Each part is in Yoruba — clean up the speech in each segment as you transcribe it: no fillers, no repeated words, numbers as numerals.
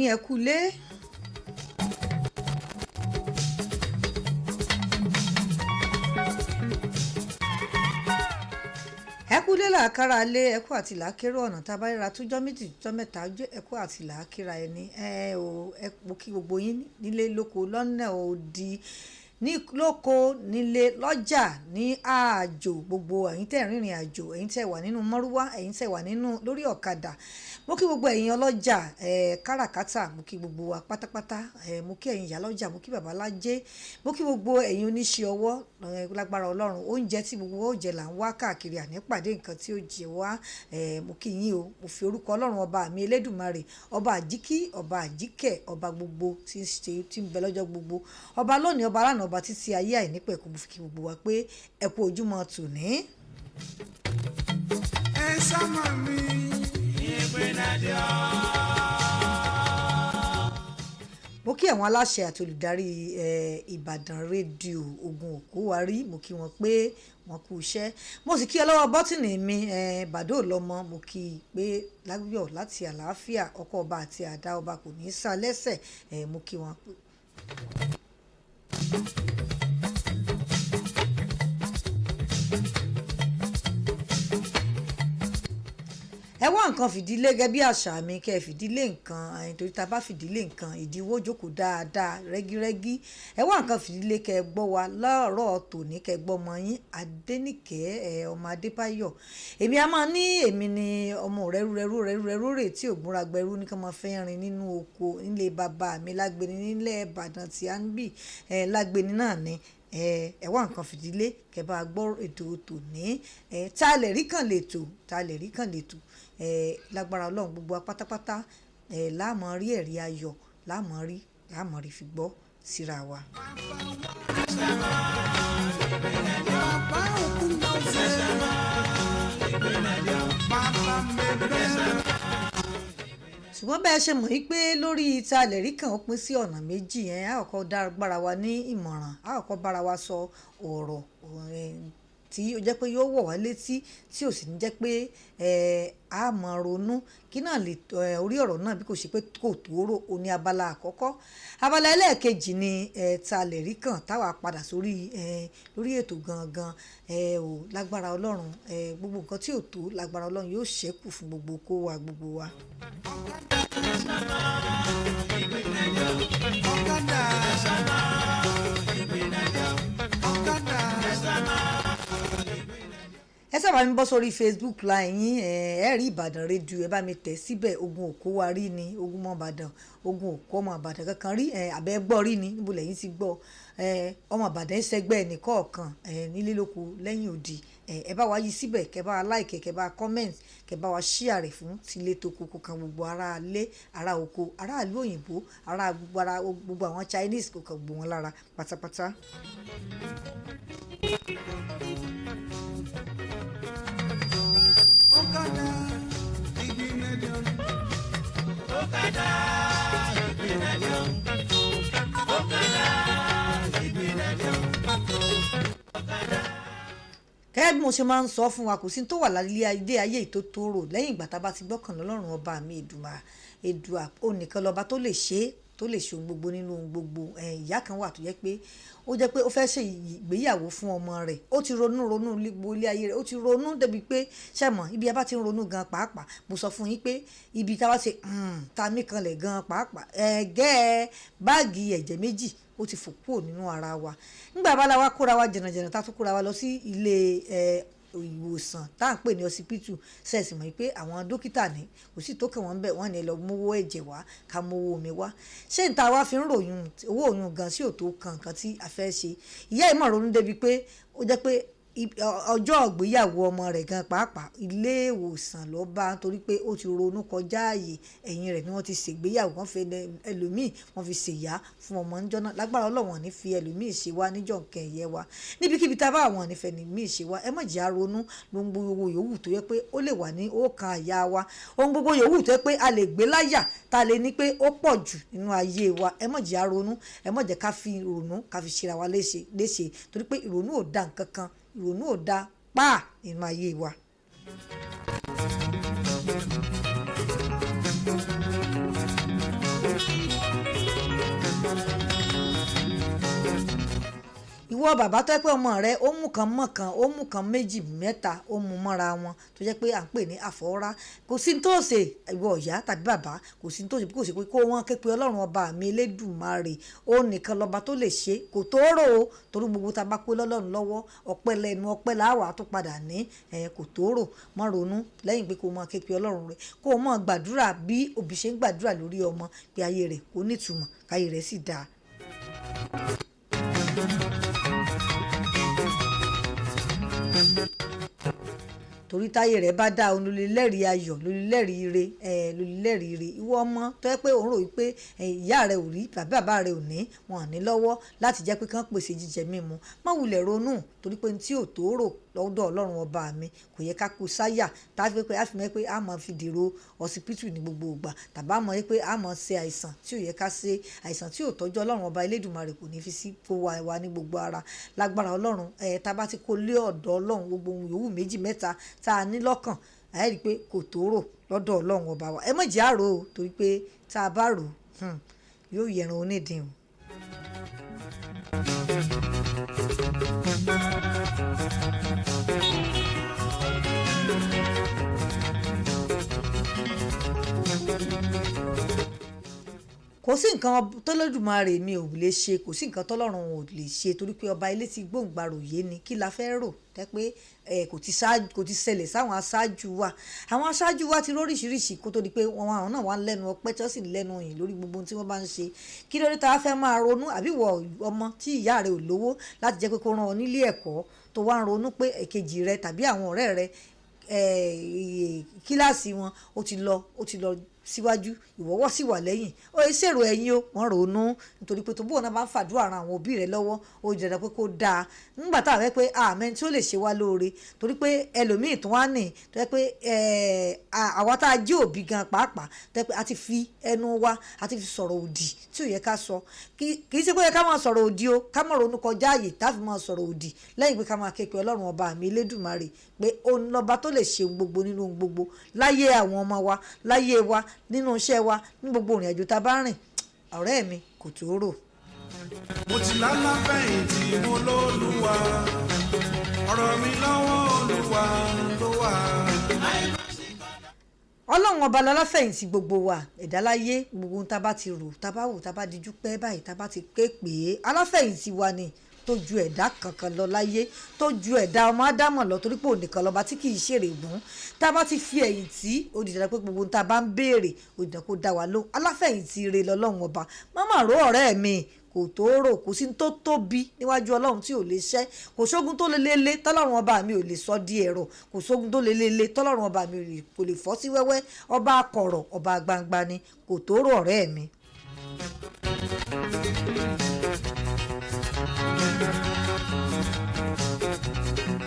Yín, ẹ kú lé. Ẹ kú lé làákàrà lé, ẹ kú àti làákérò ọ̀nà tá a bá ríra túnjọ́ méjì túnjọ́ mẹ́ta, ẹ kú àti làákìrà ẹni. Ẹ o, ẹ mo kí gbogbo yín nílé lóko lọ́nà òdì, ní lóko, nílé, lọ́jà, ní àjò, gbogbo ẹ̀yin tẹ́ rìnrìn àjò, ẹ̀yin tẹ́ wà nínú mọ́rúwá, ẹ̀yin tẹ́ wà nínú lórí ọ̀kadà. Mo kí gbogbo ẹ̀yin ọlọ́jà káràkátà, mo kí gbogbo wa pátápátá. Mo kí ẹ̀yin ìyálọ́jà, mo kí bàbá lájé, mo kí gbogbo ẹ̀yin oníṣẹ́ ọwọ́. Lágbára Ọlọ́run, oúnjẹ tí gbogbo wa ó jẹ là ń wá káàkiri, àní pàdé nǹkan tí ó jẹ wá. Mo kí yín o. Mo fi orúkọ Ọlọ́run ọba mi Elédùmarè, ọba àjíkí, ọba àjíkẹ́, ọba gbogbo tí ń ṣe, tí ń bẹ lọ́jọ́ gbogbo, ọba lónìí, ọba lánàá, ọba títí ayé àìnípẹ̀kun, mo fi kí gbogbo wa pé ẹ kú ojúmọ́ tòní. Ẹ sámà mi. Mo kí àwọn aláṣẹ àti olùdarí Ìbàdàn Rédíò, Ogun Òkúwarí, mo kí wọn pé wọn kú iṣẹ́. Mo sì kí ọlọ́wọ́ bọ́tìnì mi, Bàdó Lọ́mọ, mo kí i pé láyọ̀ láti àlàáfíà, ọkọ ọba àti àdá ọba kò ní í sá lẹ́sẹ̀. Mo kí wọn. Ẹ wá nǹkan fìdílé gẹ́gẹ́ bí àṣà mi, kẹ́ ẹ fìdílé nǹkan ẹ̀yìn, torí tá a bá fìdílé nǹkan, ìdíwọ́ jókòó dáadáa rẹ́gírẹ́gí. Ẹ wá nǹkan fìdílé kẹ́ ẹ gbọ́ wa lọ́rọ̀ tòní, kẹ́ ẹ gbọ́ ọmọ yín Adéníkẹ́ ọmọ Adébáyọ̀. Èmi a máa ní èmi ni ọmọ rẹ́rú rẹ́rú rẹ́rú rẹ́rú rè tí ògúnra gbẹrú ní ká máa fẹ́ rin nínú oko nílé bàbá mi lágbeni nílẹ̀ Ìbàdàn tí a ń bì lágbeni náà ni. Ẹ wá nǹkan fìdílé kẹ́ bá gbọ́ ètò tòní. Tá a lè rí kàn lè tò, tá a lè rí kàn lè tò. Lágbára Ọlọ́run, gbogbo wa pátápátá láàmú rí ẹ̀rí ayọ̀, láàmú rí, láàmú rí fi gbọ́ síra wa. Bàbá òkú náà ṣe. Bàbá mẹ́fẹ́. Ṣùgbọ́n bẹ́ẹ̀ ṣe mọ̀ wípé lórí ta lè rí kàn, ó pín sí ọ̀nà méjì yẹn. A kọ́kọ́ dára wa ní ìmọ̀ràn, a kọ́kọ́ bára wa sọ ọ̀rọ̀ tí ó jẹ́ pé yóò wọ̀ wá létí, tí ò sì ní jẹ́ pé a máa ronú kí náà lè orí ọ̀rọ̀ náà bí kò ṣe pé kò tóóró. Ó ní abala àkọ́kọ́. Abala ẹlẹ́ẹ̀kejì ni ta lè rí kàn, táwa padà sórí lórí ètò gangan. Ò lágbára Ọlọ́run, gbogbo nǹkan tí ò tó, lágbára Ọlọ́run, yóò ṣẹ́kù fún gbogbo kó wa gbogbo wa. Ọ̀kadà. Ọ̀kadà. Ẹ sábà mi bọ́ sórí Facebook line yín, ẹ rí Ìbàdàn Rédíò, ẹ bá mi tẹ̀ síbẹ̀. Ogun òkó wa rí ni ogun mọ́ Ìbàdàn, ogun òkó ọmọ Ìbàdàn kankan rí àbẹ́ gbọ́ rí ni. Níbo lẹ́yìn ti gbọ́ ọmọ Ìbàdàn ṣẹgbẹ́ ẹnìkọ̀ọ̀kan nílé lóko lẹ́yìn odi? Ẹ bá wa yí síbẹ̀, kẹ bá wa like, kẹ bá wa comment, kẹ bá wa share rẹ̀ fún tilé toko, kó kan gbogbo ará ilé, ará oko, ará ìlú òyìnbó, ará gbogbo, ará gbogbo àwọn Chinese, kó kan gbogbo wọn lára pátápátá. Ọ̀kadà. Ìgbìnàjò. Ọ̀kadà ìgbìnàjò. Ọ̀kadà ìgbìnàjò. Gẹ́gẹ́ bí mo ṣe máa ń sọ fún wa, kò sí tó wà lálẹ́ ayé ayé tó tóró lẹ́yìn ìgbà tá a bá ti gbọ́kàn lọ́lọ́run ọba mi Èdùmà Èdùà, ó nìkan lọ́ba tó lè ṣe é, tó lè ṣe ohun gbogbo nínú ohun gbogbo. Ìyá kan wà tó jẹ́ pé ó jẹ́ pé ó fẹ́ ṣe ìgbéyàwó fún ọmọ rẹ̀. Ó ti ronú ronú gbogbo ilé ayé rẹ̀, ó ti ronú débi pé ṣẹ̀mọ̀ ibi a bá ti ń ronú gan pàápàá. Mo sọ fún yín pé ibi tá a bá ṣe ta mí kanlẹ̀ gan pàápàá, ẹ̀ẹ́gẹ́ báàgì ẹ̀jẹ̀ méjì ó ti fò kúrò nínú ara wa. Nígbà bá la wa kóra wa jìnnàjìnnà, tá a tún kóra wa lọ sí ilé ìwòsàn tá à ń pè ní ọsibítù, ṣẹ̀sì mọ̀ pé àwọn dókítà ní kò sí tó kàn wọ́n bẹ̀, wọ́n ní lọ mówó ẹ̀jẹ̀ wá, ká mówó omi wá. Ṣé n ta wá fi ń ròyìn owó òyìn gan sí òtó kan nǹkan tí a fẹ́ ṣe? Ìyá ẹ̀ mọ̀ ronú débi pé ó jẹ́ pé ọjọ́ ìgbéyàwó ọmọ rẹ̀ gan pàápàá, ilé ìwòsàn ló bá, torí pé ó ti ronú kọjá ààyè. Ẹ̀yìn rẹ̀ ni wọ́n ti ṣègbéyàwó, wọ́n fi ẹlòmíì, wọ́n fi ṣèyá fún ọmọ níjọ́ náà. Lágbára Ọlọ́run, ní fi ẹlòmíì ṣe wá níjọ́ nǹkan ẹ̀yẹ wa níbikíbi tá a bá àwọn nífẹ̀ẹ́ ní míì ṣe wá. Ẹ má jẹ́ á ronú lóhun gbogbo yòówù tó yẹ pé ó lè wà ní ọkàn àyà wa, ohun gbogbo yòówù tó yẹ pé a lè gbé láyà tá a lè ní pé ó pọ̀ jù nínú ayé wa. Ẹ má jẹ́ á ronú, ẹ má jẹ́ ká fi ìrònú ká fi ṣera wa léṣe léṣe, torí pé ìrònú ò da nǹkan kan, ìrònú ò da páà nínú ayé wa. Ìwọ bàbá tó yẹ pé ọmọ rẹ ó mú kan mọ́ kan, ó mú kan méjì mẹ́ta, ó mú mọ́ra wọn, tó jẹ́ pé à ń pè ní àfọwọ́rá, kò sí ní tó ṣe. Ìwọ ìyá tàbí bàbá, kò sí ní tó ṣe bí kò ṣe pé kó wọ́n ké pe Ọlọ́run ọba mi Elédùmarè. Ó nìkan lọ́ba tó lè ṣe, kò tó rò ó, torí gbogbo tá a bá pé lọ́lọ́run lọ́wọ́, ọpẹ́ lẹ́nu ọpẹ́ làwà tó padà ní. Kò tó rò, má ronú lẹ́yìn pé kó máa ké pe Ọlọ́run rẹ, kó o máa gbàdúrà bí òbí ṣe ń gbàdúrà lórí ọmọ pé ayé rẹ̀ kò nítumọ̀, káyé rẹ̀ sì dáa. Torí táyé rẹ̀ bá dá, òun ló lè lẹ́rìí ayọ̀, ló lè lẹ́rìí ire, ló lè lẹ́rìí ire. Ìwọ ọmọ tó yẹ pé òun rò wípé ìyá rẹ̀ ò rí tàbí bàbá rẹ̀ ò ní, wọn ò ní lọ́wọ́ láti jẹ́ pé kán pèsè jíjẹ mímu, má wulẹ̀ ronú, torí pé tí ò tó rò lọ́dọ̀ Ọlọ́run ọba mi kò yẹ ká kó sáyà tá a fi pé a fi mọ̀ pé a máa fi dèrò ọsibítù ní gbogbo ìgbà, tàbí a mọ̀ pé a máa ṣe àìsàn tí ò yẹ ká ṣe, àìsàn tí ò tọ́jú. Ọlọ́run ọba Elédùmarè kò ní fi sí kó wa wa ní gbogbo ara lágbára Ọlọ́run. Tá a bá ti kó lé ọ̀dọ̀ Ọlọ́run, gbogbo ohun yòówù méjì mẹ́ta tá a ní lọ́kàn, ẹ rí i pé kò tó rò lọ́dọ̀ Ọlọ́run ọba wa. Ẹ má jẹ́ àrò o, torí pé tá a bá rò ó, yóò yẹran onídìí o. Kò sí nǹkan tọ́lọ́dùmarè mi ò lè ṣe, kò sí nǹkan tọ́lọ́run ò lè ṣe, torí pé ọba ilé tí gbòǹgbàròyé ni. Kí la fẹ́ rò tẹ́ pé kò ti ṣẹlẹ̀ sáwọn aṣáájú wa? Àwọn aṣáájú wa ti róríṣiríṣi kó tó di pé wọn àwọn náà wà ń lẹ́nu ọpẹ́ tí wọ́n sì lẹ́nu yìn lórí gbogbo ohun tí wọ́n bá ń ṣe. Kí ló dé tá a fẹ́ máa ronú? Àbí ìwọ ọmọ tí ìyá rẹ ò lówó láti jẹ́ pé kó rán ọ nílé ẹ̀kọ́, tó wá ń ronú pé èkejì rẹ tàbí àwọn ọ̀rẹ́ rẹ kíláàsì wọn ó ti lọ síwájú, ìwọ́wọ́ sì wà lẹ́yìn, ó yẹ ṣèrò ẹ̀yìn o. Wọ́n ronú nítorí pé tó bóun náà bá ń fàdúrà ran àwọn òbí rẹ̀ lọ́wọ́, ó di dandan pé kó dáa nígbà tá a fẹ́ pé àmẹ́ tí ó lè ṣe wá lóore, torí pé ẹlòmíì tó wá nì tó yẹ pé àwa tá a jẹ́ òbí gan pàápàá, tó yẹ pé a ti fi ẹnu wa, a ti fi sọ̀rọ̀ òdì tí ò yẹ ká sọ. Kì í ṣe pé ó yẹ ká máa sọ̀rọ̀ òdì o, ká máa ronú kọjá àyè tá a fi máa sọ̀rọ̀ òdì, lẹ́yìn pé ká máa ké pe Ọlọ́run ọba mi Elédùmarè pé òun lọ́ba tó lè ṣe ohun gbogbo nínú ohun gbogbo láyé àwọn ọmọ wa, láyé wa, nínú iṣẹ́ wa, ní gbogbo ìrìn àjò tá a bá rìn. Ọ̀rẹ́ mi, kò tó rò. Mo ti lálá fẹ̀yìntì, mo lólúwa, ọ̀rọ̀ mi lọ́wọ́ Olúwa ló wà. Ọlọ́run ọba láláfẹ̀yìntì gbogbo wa ẹ̀dá láyé. Gbogbo ohun tá a bá ti rò, tá a bá wò, tá a bá dijú pẹ́ báyìí, tá a bá ti ké pè é, aláfẹ̀yìntì wa ni tó ju ẹ̀dá kankan lọ láyé, tó ju ẹ̀dá ọmọ ádámọ̀ lọ, torí pé òun nìkan lọ́ba tí kì í ṣèrè gùn. Tá a bá ti fi ẹ̀yìn tí, ó di dandan pé gbogbo ohun tá a bá ń béèrè, ó di dandan kó dá wa lóhùn. Aláfẹ̀yìntì rere lọ́lọ́run ọba. Má má rò, ọ̀rẹ́ mi, kò tó rò. Kò sí tó tóbi níwájú Ọlọ́run tí ò lè ṣẹ́. Kò sógun tó lè lélẹ̀ tọ́lọ́run ọba mi ò lè sọ di ẹ̀rọ. Kò sógun tó lè lélẹ̀ tọ́lọ́run ọba mi kò lè fọ́ sí wẹ́wẹ́. Ọba akọ̀rọ̀, ọba gbangba ni. Kò tó rò, ọ̀rẹ́ mi.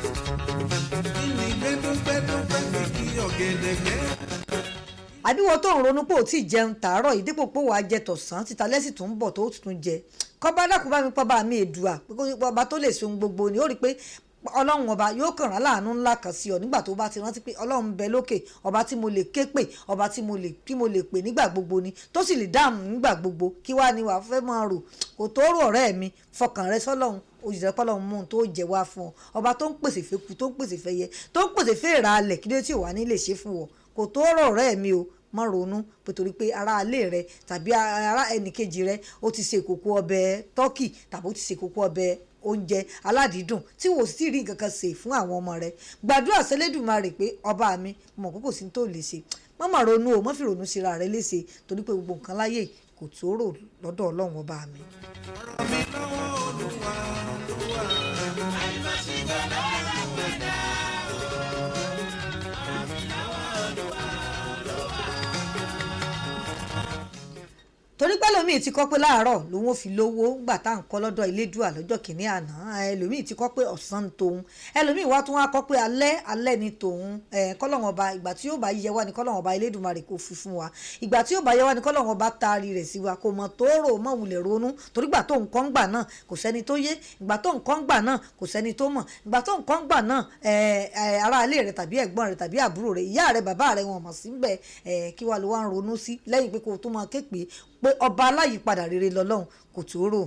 Kí ni gbẹ́dúgbẹ́dú fẹ́ fi kí ọ̀gẹ̀dẹ̀gbẹ́? Àbí wọ́n tó ń ronú pé ò tí ì jẹun tàárọ̀ yìí, dípò pé wàá jẹ tọ̀sán, títa lẹ́sìn tó ń bọ̀ tó tún jẹ, kọ́ba dákun bá mi pọ́ bá mi Èdùà pé kó ọba tó lè ṣe ohun gbogbo ni. Ó rí i pé Ọlọ́run ọba yóò kàn rán láàánú ńlá kan sí ọ nígbà tó bá ti rántí pé Ọlọ́run ń bẹ lókè, ọba tí mo lè ké pè, ọba tí mo lè pè nígbà gbogbo ni, tó sì lè dáhùn nígbà gbogbo. Kí wàá ní wàá fẹ́ máa rò? Kò tó rò, ọ̀rẹ́ mi. Fọkàn rẹ sọ́lọ́run, òjìṣẹ́ pọ́lọ́run mú un tó jẹ wá fún ọ. Ọba tó ń pèsè fẹ́ku, tó ń pèsè fẹ́yẹ, tó ń pèsè fẹ́ẹ̀rà alẹ̀, kí ló tí ò wá ní lè ṣe fún ọ? Kò tó rò, ọ̀rẹ́ mi o. Má ronú pé torí pé ará ilé rẹ tàbí ará ẹnìkejì rẹ ó ti ṣe ìkòkò ọbẹ̀ tọ́kì tàbí ó ti ṣe ìkòkò ọbẹ̀ oúnjẹ aládìídùn, tí wò sì rí nǹkan kan ṣe fún àwọn ọmọ rẹ. Gbàdúrà sẹ́lẹ̀dùmarè pé ọba mi mọ̀ pé kò sí tó lè ṣe. Má má ronú o, má fi ronú síra rẹ léṣe, torí pé gbogbo nǹkan láyé kò tó rò lọ́dọ̀ Ọlọ́run ọba mi. Ọ̀rọ̀ mi lọ́wọ́ Olúwa ló wà. Àìmọ̀síkò lọ́la padà o. Ọ̀rọ̀ mi lọ́wọ́ Olúwa ló wà. Torí pé ẹlòmíì ti kọ́ pé láàárọ̀ lòun ò fi lówó gbà tá à ń kọ́ lọ́dọ̀ Elédùà lọ́jọ́ kìíní àná. Ẹlòmíì ti kọ́ pé ọ̀sán ni tòun, ẹlòmíì wá tún wá kọ́ pé alẹ́ alẹ́ ni tòun. Kọ́lọ́run ọba, ìgbà tí yóò bá yẹ wá ní kọ́lọ́run ọba Elédùmarè kò fi fún wa. Ìgbà tí yóò bá yẹ wá ní kọ́lọ́run ọba taari rẹ̀ sí wa. Kò mọ̀ tó rò mọ̀, wulẹ̀ ronú, torí gbà tó nǹkan gbà náà kò sẹ́ni tó yé. Ìgbà tó nǹkan gbà náà kò sẹ́ni tó mọ̀. Ìgbà tó nǹkan gbà náà, ará ilé rẹ̀ tàbí ẹ̀gbọ́n rẹ̀ tàbí àbúrò rẹ̀, ìyá rẹ̀, bàbá rẹ̀, wọn mọ̀ sí bẹ́ẹ̀. Kí wàá ló wá ń ronú sí lẹ́yìn pé kó o tó máa ké pé pé ọba aláyìípadà rere lọ́lọ́run? Kò tó rò.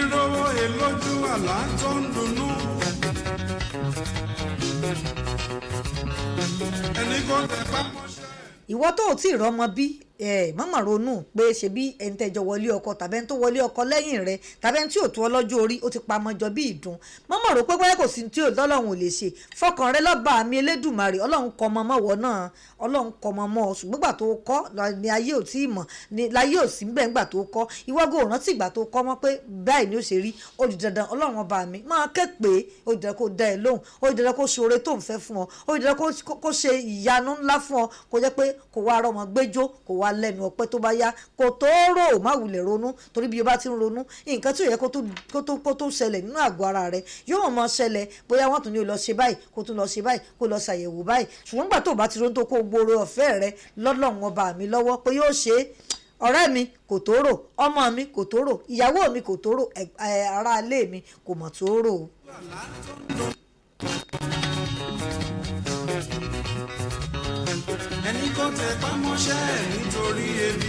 Ẹni rówó èlójú àlá tó ń dunnú. Ẹni kò tẹ pápọ́ṣẹ́. Ìwọ tó ò tí ì rọ́mọ bí ẹ mọ̀mọ́ ronú pé ṣe bí ẹni tẹ́jọ wọlé ọkọ tàbí ẹni tó wọlé ọkọ lẹ́yìn rẹ tàbí ẹni tí ò tó ọlọ́jọ́ orí ó ti pamọ́ jọ bí ìdun. Mọ̀mọ́ rò pé bóyá kò sí tí Ọlọ́run ò lè ṣe. Fọkàn rẹ lọ́ba mi Elédùmarè, Ọlọ́run kọ ọmọ mọ́wọ́ náà, Ọlọ́run kọ ọmọ mọ́ ọ, ṣùgbọ́n gbà tó kọ́ ni ayé ò tí ì mọ̀ ni láyé ò sí bẹ́ẹ̀ ńgbà tó kọ́. Ìwọ gò rántí ìgbà tó kọ́ mọ́ pé báyìí ni ó ṣe rí. Ó di dandan Ọlọ́run ọba mi máa ké pé ó di dandan kó dá ẹ lóhùn, ó di dandan kó ṣe oore tó ń fẹ́ fún ọ, ó di dandan kó ṣe ìyanu ńlá fún ọ, kó jẹ́ pé kó wá rọ́mọ gbẹ́jọ́, kó wá lẹ́nu ọpẹ́ tó bá yá. Kò tó rò, má wulẹ̀ ronú, torí bí o bá ti ń ronú nǹkan tí ò yẹ kó tó ṣẹlẹ̀ nínú àgọ́ ara rẹ yóò mọ̀ ṣẹlẹ̀. Bóyá wọ́n tún ní o lọ ṣe báyìí, kó tún lọ ṣe báyìí, kó lọ ṣàyẹ̀wò báyìí. Ṣùgbọ́n nígbà tó o bá ti ronú tó kó gbòòrò ọ̀fẹ́ rẹ lọ́lọ́run ọba mi lọ́wọ́ pé yóò ṣe é. Ọ̀rẹ́ mi kò tó rò, ọmọ mi kò tó rò, ìyàwó mi kò tó rò, ará ilé mi kò mọ̀ tó rò. Ẹni kò tẹ pámọ́ṣẹ́ nítorí ebi.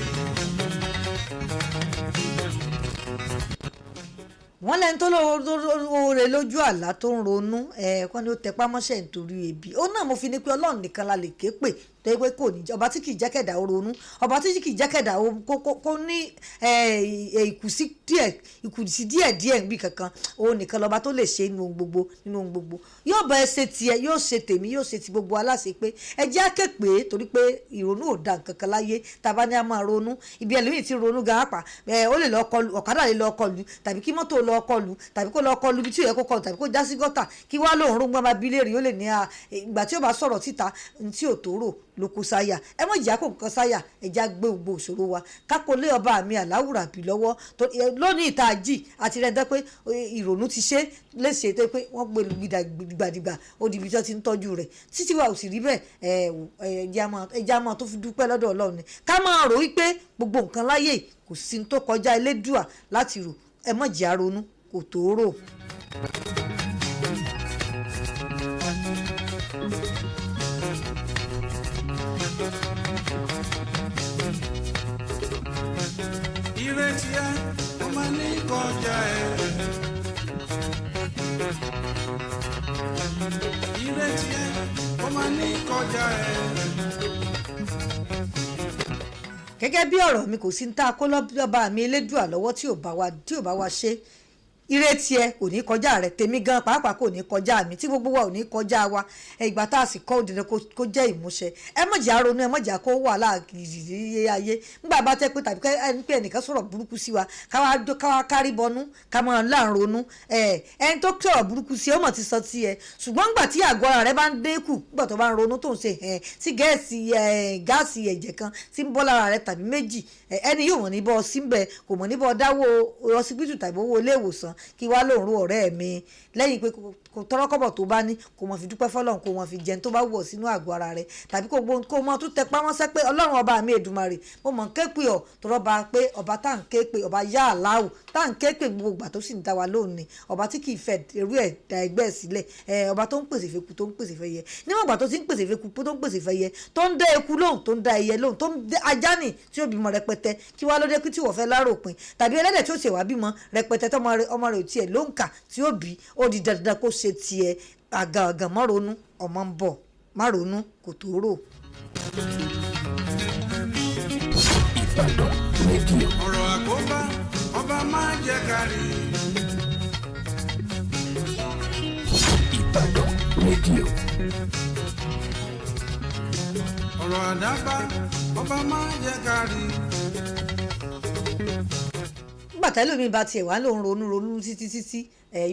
Wọ́n lẹ́ni tó lóore lójú àlá tó ń ronú kọ́ ni ó tẹpá mọ́ṣẹ́ nítorí ebi. Ó náà mo fi ní pé Ọlọ́run nìkan la lè ké pè tó yẹ pé kò ní ọba tí kì í jẹ́ kẹ̀dá ó ronú, ọba tí kì í jẹ́ kẹ̀dá ó kó ní ìkùsí díẹ̀ díẹ̀ níbi kankan. Òun nìkan lọ́ba tó lè ṣe nínú ohun gbogbo, nínú ohun gbogbo. Yóò bá ẹ ṣe tiẹ̀, yóò ṣe tèmi, yóò ṣe ti gbogbo aláṣẹ pé ẹ jẹ́ á ké pè é, torí pé ìrònú ò da nǹkan kan láyé. Tá a bá ní a máa ronú, ibi ẹlòmíì ti ronú gan apá, ó lè lọ kọlù, ọ̀kadà lè lọ kọlù, tàbí kí mọ́tò lọ kọlù, tàbí kó lọ kọlù ibi tí ò yẹ kó kọlù, tàbí kó já sí gọ́tà, kí wá lóun rógbọ́n máa bí léèrè. Ó lè ní ìgbà tí ó bá sọ̀rọ̀ síta ní tí ò tó rò ló kó sáyà. Ẹ mọ̀ ìjà kò nǹkan sáyà, ẹ já gbé gbogbo òṣòro wa kákó lé ọba mi àláwùrà bí lọ́wọ́. Lónìí ìta jì àti rẹ̀ ń tẹ́ pé ìrònú ti ṣe léṣe tó pé wọ́n gbé gbìdàgbìdà ó di ibi tí wọ́n ti ń tọ́jú rẹ̀ títí wa ò sì rí bẹ́ẹ̀. Ẹ já máa tó fi dúpẹ́ lọ́dọ̀ Ọlọ́run ni ká máa rò wípé gbogbo nǹkan láyé kò sí ní tó kọjá Elédùà láti rò. Ẹ mọ̀ jẹ́ àronú kò tó rò. Ìrètí ẹ ó máa ní kọjá ẹ. Ìrètí ẹ ó máa ní kọjá ẹ. Gẹ́gẹ́ bí ọ̀rọ̀ mi, kò sí ní tá a kó lọ́ba mi Elédùà lọ́wọ́ tí ò bá wa ṣe. Ìrètí ẹ kò ní kọjá rẹ, tèmi gan pàápàá kò ní kọjá mi, tí gbogbo wa ò ní kọjá wa. Ìgbà tá a sì kọ́ òdìdẹ kó jẹ́ ìmúṣẹ. Ẹ má jẹ́ àronú, ẹ má jẹ́ kó wà láàgìrì ayé. Nígbà bá tẹ́ pé tàbí ẹni pé ẹnìkan sọ̀rọ̀ burúkú sí wa, káwa kárí bọnú, ká máa láǹronú. Ẹni tó sọ̀rọ̀ burúkú sí ẹ ó mọ̀ ti sọ ti ẹ, ṣùgbọ́n nígbà tí àgọ́ ara rẹ bá ń dínkù, nígbà tó bá ń ronú tó ń ṣe tí gáàsì ẹ̀jẹ̀ kan tí ń bọ́ lára rẹ tàbí méjì, ẹni yóò mọ̀ ní bọ́ síbẹ̀, kò mọ̀ ní bọ́ dáwọ́ ọsibítù tàbí owó ilé ìwòsàn kí wá lóun rú ọ̀rẹ́ mi lẹ́yìn pé kò tọrọkọ́bọ̀ tó bá ní kò mọ̀ fi dúpẹ́ fọlọ́run, kò mọ̀ fi jẹun tó bá wù ọ́ sínú àgọ́ ara rẹ̀, tàbí kò mọ̀ tún tẹpá mọ́ṣẹ́ pé Ọlọ́run ọba mi Èdùmàrè mo mọ̀ ń ké pè ọ́, tọrọ ba pé ọba tá à ń ké pè, ọba yá àláwù tá à ń ké pè gbogbo ìgbà tó sì ń dá wa lóhùn ni, ọba tí kì í fẹ́ irú ẹ̀ da ẹgbẹ́ sílẹ̀, ọba tó ń pèsè fẹ́ku tó ń pèsè fẹ́yẹ, níwọ̀n ìgbà tó ti ń pèsè fẹ́ku tó ń pèsè fẹ́yẹ, tó ń dá eku lóhùn, tó ń dá ẹyẹ lóhùn, tó ń dá ajá nì tí ó bímọ rẹpẹtẹ, kí wá lóde tí wọ́n fẹ́ láròpin, tàbí ẹlẹ́dẹ̀ tí ó ṣèwà bímọ rẹpẹtẹ tọmọ rẹ̀ ò tiẹ̀ ló ń kà tí ó bí, ó di dandan kó ṣe tiẹ̀. Àgàgàn má ronú, ọmọ ń bọ̀, má ronú kò tó rò. Ìbàdàn rédíò. Ọ̀rọ̀ àkóbá ọba máa jẹ́ kárí. Ìbàdàn rédíò. Ọ̀rọ̀ àdábá ọba máa jẹ́ kárí. Nígbà tẹ́lẹ̀ mi bá tiẹ̀ wá lòun ronú ronú títí títí,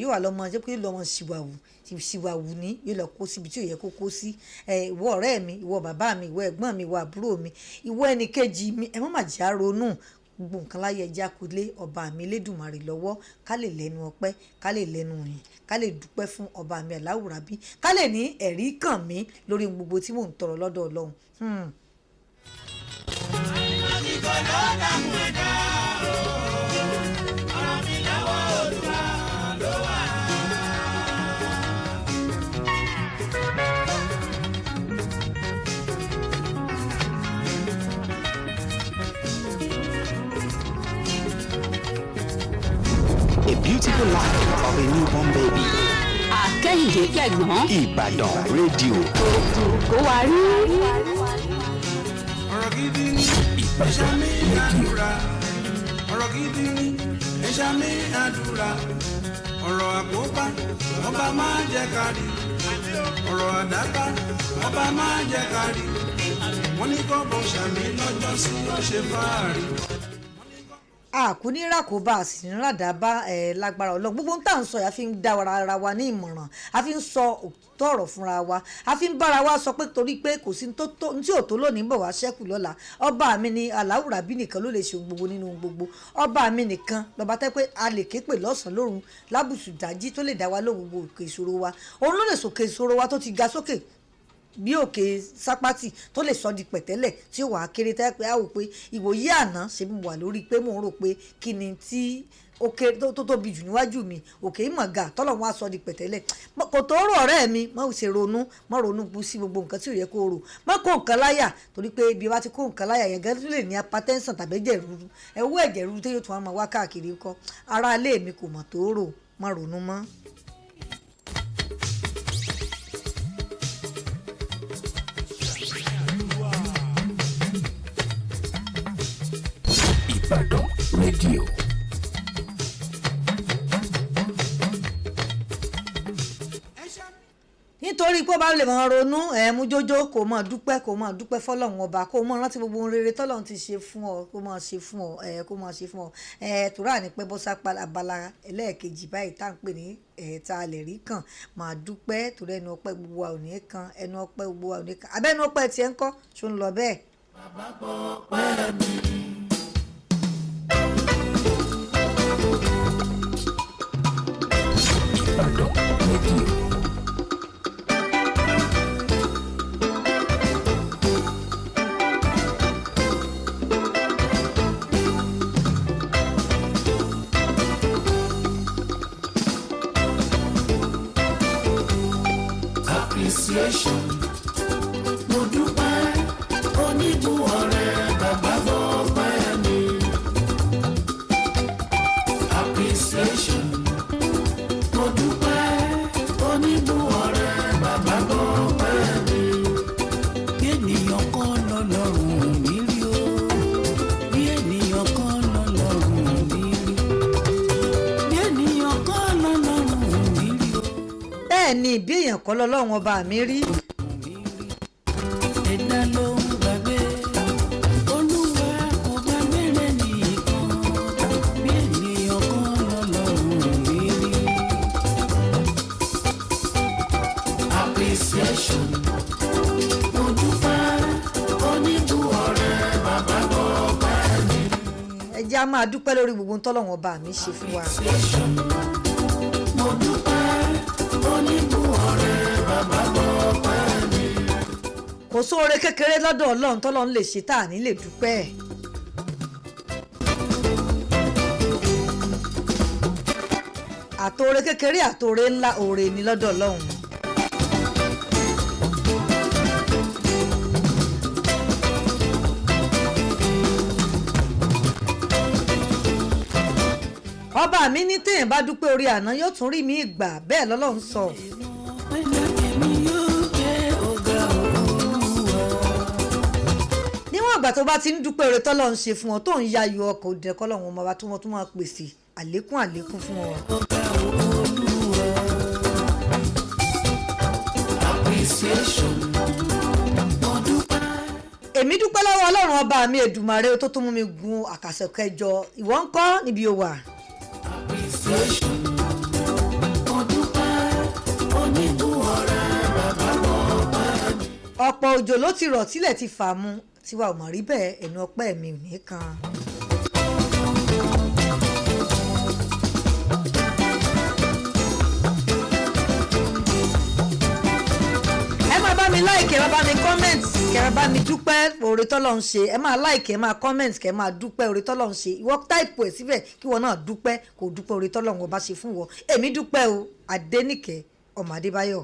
yóò wà lọ́mọ jẹ́ pé lọ́mọ ṣìwàwù ní yóò lọ kó síbi tí ò yẹ kó kó sí. Ìwọ ọ̀rẹ́ mi, ìwọ bàbá mi, ìwọ ẹ̀gbọ́n mi, ìwọ àbúrò mi, ìwọ ẹnìkejì mi, ẹ má mà jẹ́ á ronú. Gbogbo nǹkan láyé ẹ jẹ́ á kó lé ọba mi Elédùmarè lọ́wọ́, ká lè lẹ́nu ọpẹ́, ká lè lẹ́nu ìyìn, ká lè dúpẹ́ fún ọba mi Aláwùrábí, ká lè ní ẹ̀rí kàn mí lórí gbogbo tí mò ń tọrọ lọ́dọ̀ Ọlọ́run. Àsìkò ló dààmú ẹ̀dá o, ọ̀rọ̀ mi lọ́wọ́ Olúwa ló wà. beautiful life of a newborn baby. Àkẹ́hìndé kẹ̀gbọ́n. Ìbàdàn rédíò. Kó wa rí. Ọ̀rọ̀ gidi ni ẹ̀ṣá mi àdúrà. Ọ̀rọ̀ gidi ni ẹ̀ṣá mi àdúrà. Ọ̀rọ̀ àkóbá ọba máa jẹ́ kárí. Ọ̀rọ̀ àdábá ọba máa jẹ́ kárí. Wọ́n ní kọ́ bó ṣàmì lọ́jọ́ sí ó ṣe fáàrí. Àkú ní ràkóbá a sì ní ràdábá ẹ lágbára Ọlọ́run. Gbogbo ń tà ń sọ yìí, a fi ń dá ara wa ní ìmọ̀ràn, a fi ń sọ òtítọ́ ọ̀rọ̀ fúnra wa, a fi ń bára wa sọ pé torí pé kò sí tí ò tó lónìí ń bọ̀ wá ṣẹ́kù lọ́la. Ọba mi ni aláwùrà bí nìkan ló lè ṣe ohun gbogbo nínú ohun gbogbo. Ọba mi nìkan lọ́ba tẹ́ pé a lè ké pè lọ́sàn-án lóru lábùsù dájí tó lè dá wa lóhùn gbogbo òkè ìṣòro wa. Òun ló lè sòkè ìṣòro wa tó ti ga sókè bí òkè sápátì tó lè sọ di pẹ̀tẹ́lẹ̀ tí ó wà á kéré tẹ́ pé á wò pé ìwòye àná ṣe mo wà lórí pé mò ń rò pé kí ni tí òkè tó tóbi jù níwájú mi, òkè ìmọ̀gà tọ́lọ̀ wọn á sọ di pẹ̀tẹ́lẹ̀. Kò tó rò ọ̀rẹ́ mi, má ṣe ronú, má ronú bu sí gbogbo nǹkan tí ò yẹ kó rò, má kó nǹkan láyà, torí pé ibi wá ti kó nǹkan láyà yẹn gẹ́gẹ́ tó lè ní hypertension tàbí ẹ̀jẹ̀ ríru. Ẹ wo ẹ̀jẹ̀ ríru tí yóò tún wá máa wá káàkiri ńkọ́. Ara ilé mi kò mọ̀ tó rò, má ronú mọ́. Ìbàdàn rédíò. Nítorí pé ó bá lè máa ronú ẹ̀ mú jójó, kó máa dúpẹ́, kó máa dúpẹ́ fọlọ́run ọba, kó máa rántí gbogbo ohun rere tọ́lọ́run ti ṣe fún ọ, kó máa ṣe fún ọ ẹ̀, kó máa ṣe fún ọ ẹ̀. Tòrá ní pẹ́ bọ́ sápá abala ẹlẹ́ẹ̀kejì báyìí tá à ń pè ní ẹ̀ tá a lè rí kàn máa dúpẹ́, torí ẹnu ọpẹ́ gbogbo wa ò ní kan, ẹnu ọpẹ́ gbogbo wa ò ní kan. Abẹ́nu ọpẹ́ tiẹ̀ ń kọ́ ṣó ń lọ bẹ́ẹ̀. Ìbàdàn rédíò. Appreciation. Mo dúpẹ́ onígun ọ̀rẹ́ bàbá bọ́pẹ́ mi. Appreciation. Mo dúpẹ́ onígun ọ̀rẹ́ bàbá bọ́pẹ́ mi. Bí ènìyàn kan lọ́lọ́run mi rí o. Bí ènìyàn kan lọ́lọ́run mi rí. Bí ènìyàn kan lọ́lọ́run mi rí o. Bẹ́ẹ̀ ni, bí èèyàn kọ́ lọ́lọ́run ọba mi rí. Ẹ̀dá ló ń gbàgbé, olúwa kò gbàgbé rẹ̀ nìkan. Bí ènìyàn kan lọ́lọ́run mi rí. Appreciation. Mo dúpẹ́ oníbù ọ̀rẹ́ bàbá bọ́pẹ́ mi. Ẹ jẹ́ á máa dúpẹ́ lórí gbogbo ohun tọ́lọ́run ọba mi ṣe fún wa. Appreciation. Mo dúpẹ́ oníbù ọ̀rẹ́ bàbá bọ́pẹ́ mi. Kò sóore kékeré lọ́dọ̀ Ọlọ́run tọ́lọ́run lè ṣe tá à ní lè dúpẹ́ ẹ̀. Àtòore kékeré, àtòore ńlá, oore ni lọ́dọ̀ Ọlọ́run. Ọba mi ní téèyàn bá dúpẹ́ orí àná yóò tún rí mi gbà, bẹ́ẹ̀ lọ́lọ́run sọ. Èmi yóò gbé ọ̀gá Olúwa. Níwọ̀n ìgbà tó bá ti ń dúpẹ́ oore tọ́lọ́run ṣe fún ọ, tó ń yayọ̀ ọkọ̀ òdì ẹ̀kọ́ lọ́wọ́n ọmọ wa tó wọ́n tún máa pèsè àlékún àlékún fún ọ. Ọ̀gá Olúwa. Appreciation. Mo dúpẹ́. Èmi dúpẹ́ lọ́wọ́ Ọlọ́run ọba mi Èdùmàrè tó tún mú mi gun àkàsọ̀ kẹjọ. Ìwọ ń kọ́ níbi o wà? Appreciation. Mo dúpẹ́ oníbù ọ̀rẹ́ bàbá bọ́pẹ́ mi. Ọ̀pọ̀ òjò ló ti rọ̀ tílẹ̀ ti fà mu, tiwa ò mọ̀ rí bẹ́ẹ̀. Ẹnu ọpẹ́ mi ò ní kan. Ẹ máa bá mi like, ẹ máa bá mi comment, kẹ ẹ bá mi dúpẹ́ oore tọ́lọ́run ṣe. Ẹ máa like, ẹ máa comment, kẹ ẹ máa dúpẹ́ oore tọ́lọ́run ṣe. Ìwọ type ẹ̀ síbẹ̀ kí ìwọ náà dúpẹ́, kò dúpẹ́ oore tọ́lọ́run ọba ṣe fún wọn. Èmi dúpẹ́ o. Adéníkẹ́ ọmọ Adébáyọ̀.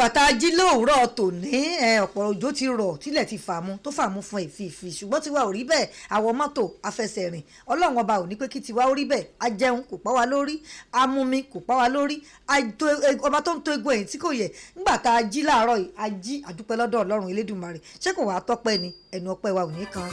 Níwọ̀n ìgbà tá a jí lóòrọ̀ tòní, ọ̀pọ̀ òjò ti rọ̀, tílẹ̀ ti fàmú tó fàmú fún èfìfì, ṣùgbọ́n tiwa ò rí bẹ́ẹ̀. Àwọn mọ́tò afẹsẹ̀rìn, Ọlọ́run ọba ò ní pé kí tiwa ó rí bẹ́ẹ̀. A jẹun kò pa wá lórí, a mumi kò pa wá lórí, ọba tó ń to egun ẹ̀yìn tí kò yẹ. Nígbà tá a jí láàárọ̀ yìí, a jí àdúpẹ́ lọ́dọ̀ Ọlọ́run Elédùmarè. Ṣé kò wá tọ́pẹ́ ni? Ẹnu ọpẹ́ wa ò ní kan.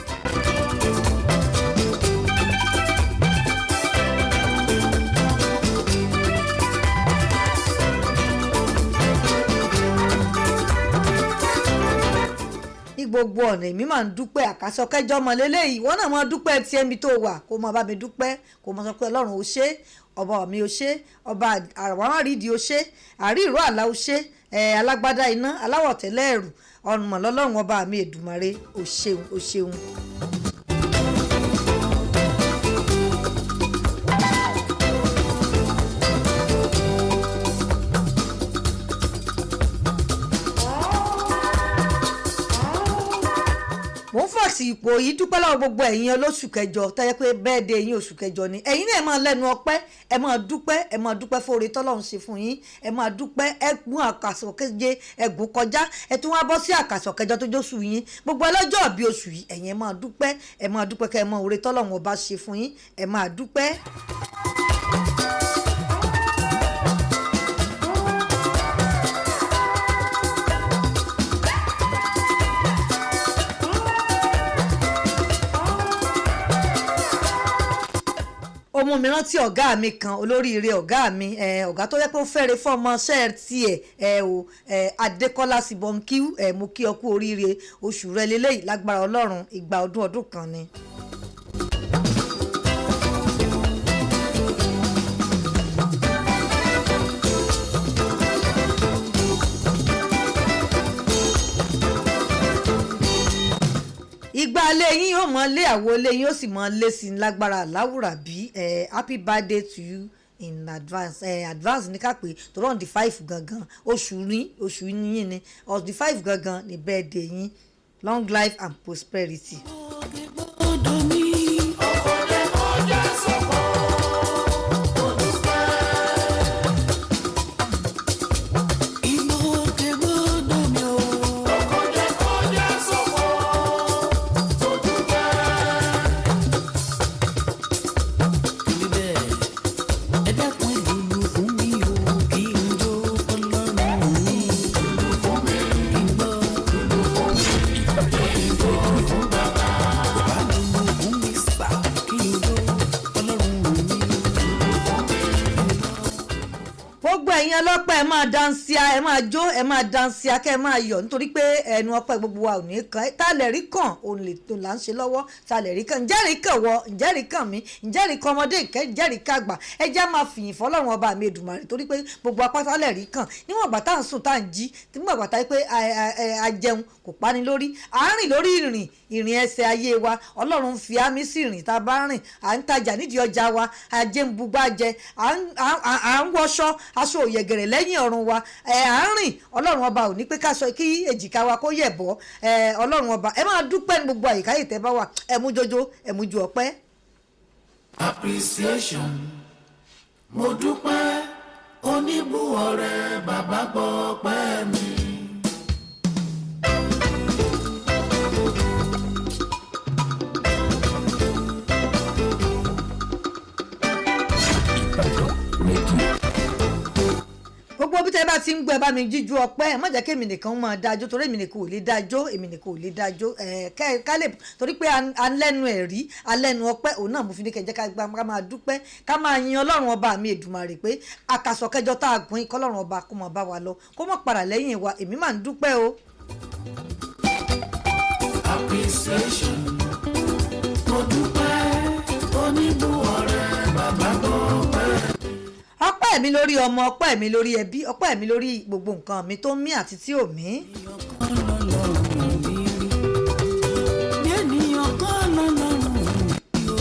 Ní gbogbo ọ̀nà èmi máa ń dúpẹ́. Àkàsọ kẹjọ ọmọ lélẹ́yìí, wọ́n náà máa dúpẹ́ tiẹ̀ mi tó wà, kó máa bá mi dúpẹ́, kó máa sọ pé Ọlọ́run ó ṣé, ọba mi ó ṣé, ọba àwámárìdí ó ṣé, àrí ìró àlá ó ṣé, alágbádá iná aláwọ̀ tẹ́lẹ̀ ẹ̀rù ọ̀nà lọ́lọ́run ọba mi Èdùmàrè ó ṣeun, ó ṣeun. Mo ń fàṣì ipò yìí dúpẹ́ lọ́wọ́ gbogbo ẹ̀yin olóṣù kẹjọ tẹ́yẹ pé bẹ́ẹ̀ de ẹ̀yin oṣù kẹjọ ni. Ẹ̀yin náà ẹ máa lẹ́nu ọpẹ́, ẹ máa dúpẹ́, ẹ máa dúpẹ́ fún oore tọ́lọ́run ṣe fún yín, ẹ máa dúpẹ́. Ẹ gún àkàsọ̀ keje, ẹ gùn kọjá, ẹ tún wá bọ́ sí àkàsọ̀ kẹjọ tó jóṣù yín. Gbogbo ọlọ́jọ́ bí oṣù yìí, ẹ̀yin ẹ máa dúpẹ́, ẹ máa dúpẹ́ kẹ́ ẹ mọ oore tọ́lọ́run ọba ṣe fún yín, ẹ máa dúpẹ́. Ó mú mi rántí ọ̀gá mi kan, olóríire ọ̀gá mi, ọ̀gá tó yẹ pé ó fẹ́re fọ́mọṣẹ́ tiẹ̀ o, Adékọ́lá Sibonkiu, mo kí ọ kú oríire oṣù rẹ lélẹ́yìí, lágbára Ọlọ́run ìgbà ọdún ọdún kan ni. Ìgbà alẹ́ yín yóò mọ lé, àwo ilé yín ó sì mọ lé sí i lágbára láwùrà bí. Happy birthday to you in advance. Advance ní ká pé tó on the 5 gangan oṣù ní oṣù yín ni, on the 5 gangan ní birthday yín. Long life and prosperity. Odò mi. Ìgbòkègbodò mi o. Torí bẹ́ẹ̀, ẹ dákun ẹ lùlù fún mi o, kí n jó Ọlọ́run mi. Kí n gbọ́. Bàbá lùlù fún mi sà, kí n jó Ọlọ́run mi. Gbogbo ẹ̀yin ọlọ́pẹ́, ẹ máa dansia, ẹ máa jó, ẹ máa dansia, kẹ́ ẹ máa yọ̀, nítorí pé ẹnu ọpẹ́ gbogbo wa ò ní kan. Tá a lè rí kàn òun lè tó là ń ṣe lọ́wọ́. Tá a lè rí kàn, ǹjẹ́ rí kàn wọ, ǹjẹ́ rí kàn mí, ǹjẹ́ rí kàn ọmọdé, ǹjẹ́ rí kàn àgbà? Ẹ jẹ́ á máa fìyìn fọlọ́run ọba mi Èdùmàrè, torí pé gbogbo apáta lè rí kàn. Níwọ̀n ìgbà tá à ń sùn, tá à ń jí, níwọ̀n ìgbà tá pé a jẹun kò pani lórí, à ń rìn lórí ìrìn ìrìn ẹsẹ̀ ayé wa, Ọlọ́run fi àmì sí ìrìn tá a bá rìn, à ń tajà nídìí ọjà wa, ajé ń bugbá jẹ, à ń wọṣọ, aṣọ òyẹ̀gẹ̀rẹ̀ lẹ́yìn ọ̀run wa, à ń rìn. Ọlọ́run ọba ò ní pé ká sọ kí èjìká wa kó yẹ̀ bọ́. Ọlọ́run ọba, ẹ máa dúpẹ́ ní gbogbo àyíká yìí tẹ́ bá wà. Ẹ mú jójó, ẹ mú ju ọpẹ́. Appreciation, mo dúpẹ́ oníbùwọ̀rẹ́, bàbá gbọ́ ọpẹ́ mi. Ìbàdàn rédíò. Gbogbo bí tẹ́ bá ti ń gbọ́, ẹ bá mi jíjú ọpẹ́. Ẹ má jẹ́ kí èmi nìkan máa dájọ́, torí èmi nìkan ò lè dájọ́, èmi nìkan ò lè dájọ́. Ẹ kẹ́ ká lè, torí pé à ń lẹ́nu ẹ̀rí, à ń lẹ́nu ọpẹ́, òun náà mo fi ní kẹ́ jẹ́ ká gbá, ká máa dúpẹ́, ká máa yin Ọlọ́run ọba mi Èdùmàrè pé àkàsọ̀ kẹjọ tá a gùn kọ́lọ́run ọba kó máa bá wa lọ, kó má padà lẹ́yìn wa. Èmi máa ń dúpẹ́ o. Appreciation, mo dúpẹ́ oníbùwọ̀rẹ́, bàbá gbọ́ ọpẹ́. Ọpẹ́ mi lórí ọmọ, ọpẹ́ mi lórí ẹbí, ọpẹ́ mi lórí gbogbo nǹkan mi tó ń mí àti tí ò mí. Kan lọ́lọ́run mi rí. Bí ènìyàn kan lọ́lọ́run mi rí o.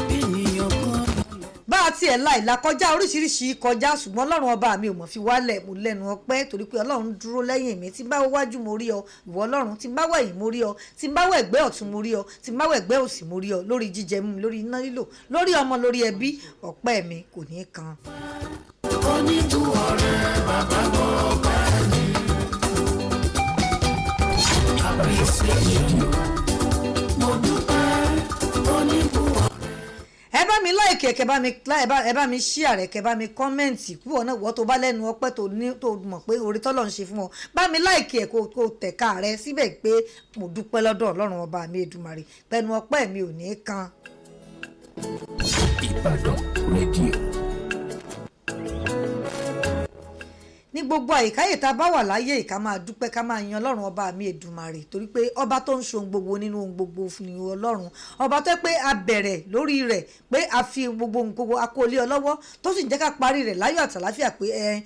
Bí ènìyàn kan lọ́lọ́run. Bá a tiẹ̀ la ìlà kọjá oríṣiríṣi kọjá, ṣùgbọ́n Ọlọ́run ọba mi ò mọ̀ fi wálẹ̀. Mo lẹ́nu ọpẹ́ torí pé Ọlọ́run dúró lẹ́yìn mi. Tí n bá wájú, mo rí ọ, ìwọ Ọlọ́run. Tí n bá wẹ̀yìn, mo rí ọ. Tí n bá wẹ̀gbẹ́ ọ̀tún, mo rí ọ. Tí n bá wẹ̀gbẹ́ òsì, mo rí ọ. Lórí jíjẹ mímu, lórí iná lílò, lórí ọmọ, lórí ẹbí, ọpẹ́ mi kò ní í kan. Oníbùwọ̀rẹ́, bàbá gbọ́ ọpẹ́. Radio. Mo dúpẹ́ oníbùwọ̀. Ẹ bá mi like, kẹ bá mi ẹ bá mi share rẹ, kẹ bá mi comment. Kúwọ náà, wọ́n tó bá lẹ́nu ọpẹ́ tó ní, tó mọ̀ pé orí tọ́lọ̀ ń ṣe fún ọ, bá mi like ẹ, kó tẹ̀ka rẹ síbẹ̀ pé mo dúpẹ́ lọ́dọ̀ Ọlọ́run ọba mi Èdùmàrè, pẹ̀lú ọpẹ́ mi ò ní kan. Ìbàdàn Radio. Ní gbogbo àyíkáyè tá a bá wà láyé, ká máa dúpẹ́, ká máa yan Ọlọ́run ọba mi Èdùmàrè, torí pé ọba tó ń ṣe ohun gbogbo nínú ohun gbogbo ni Ọlọ́run ọba tó pé a bẹ̀rẹ̀ lórí rẹ̀, pé a fi gbogbo ohun gbogbo a kó lé ọ lọ́wọ́, tó sì ń jẹ́ ká parí rẹ̀ láyọ̀ àtàláfíà, pé ẹ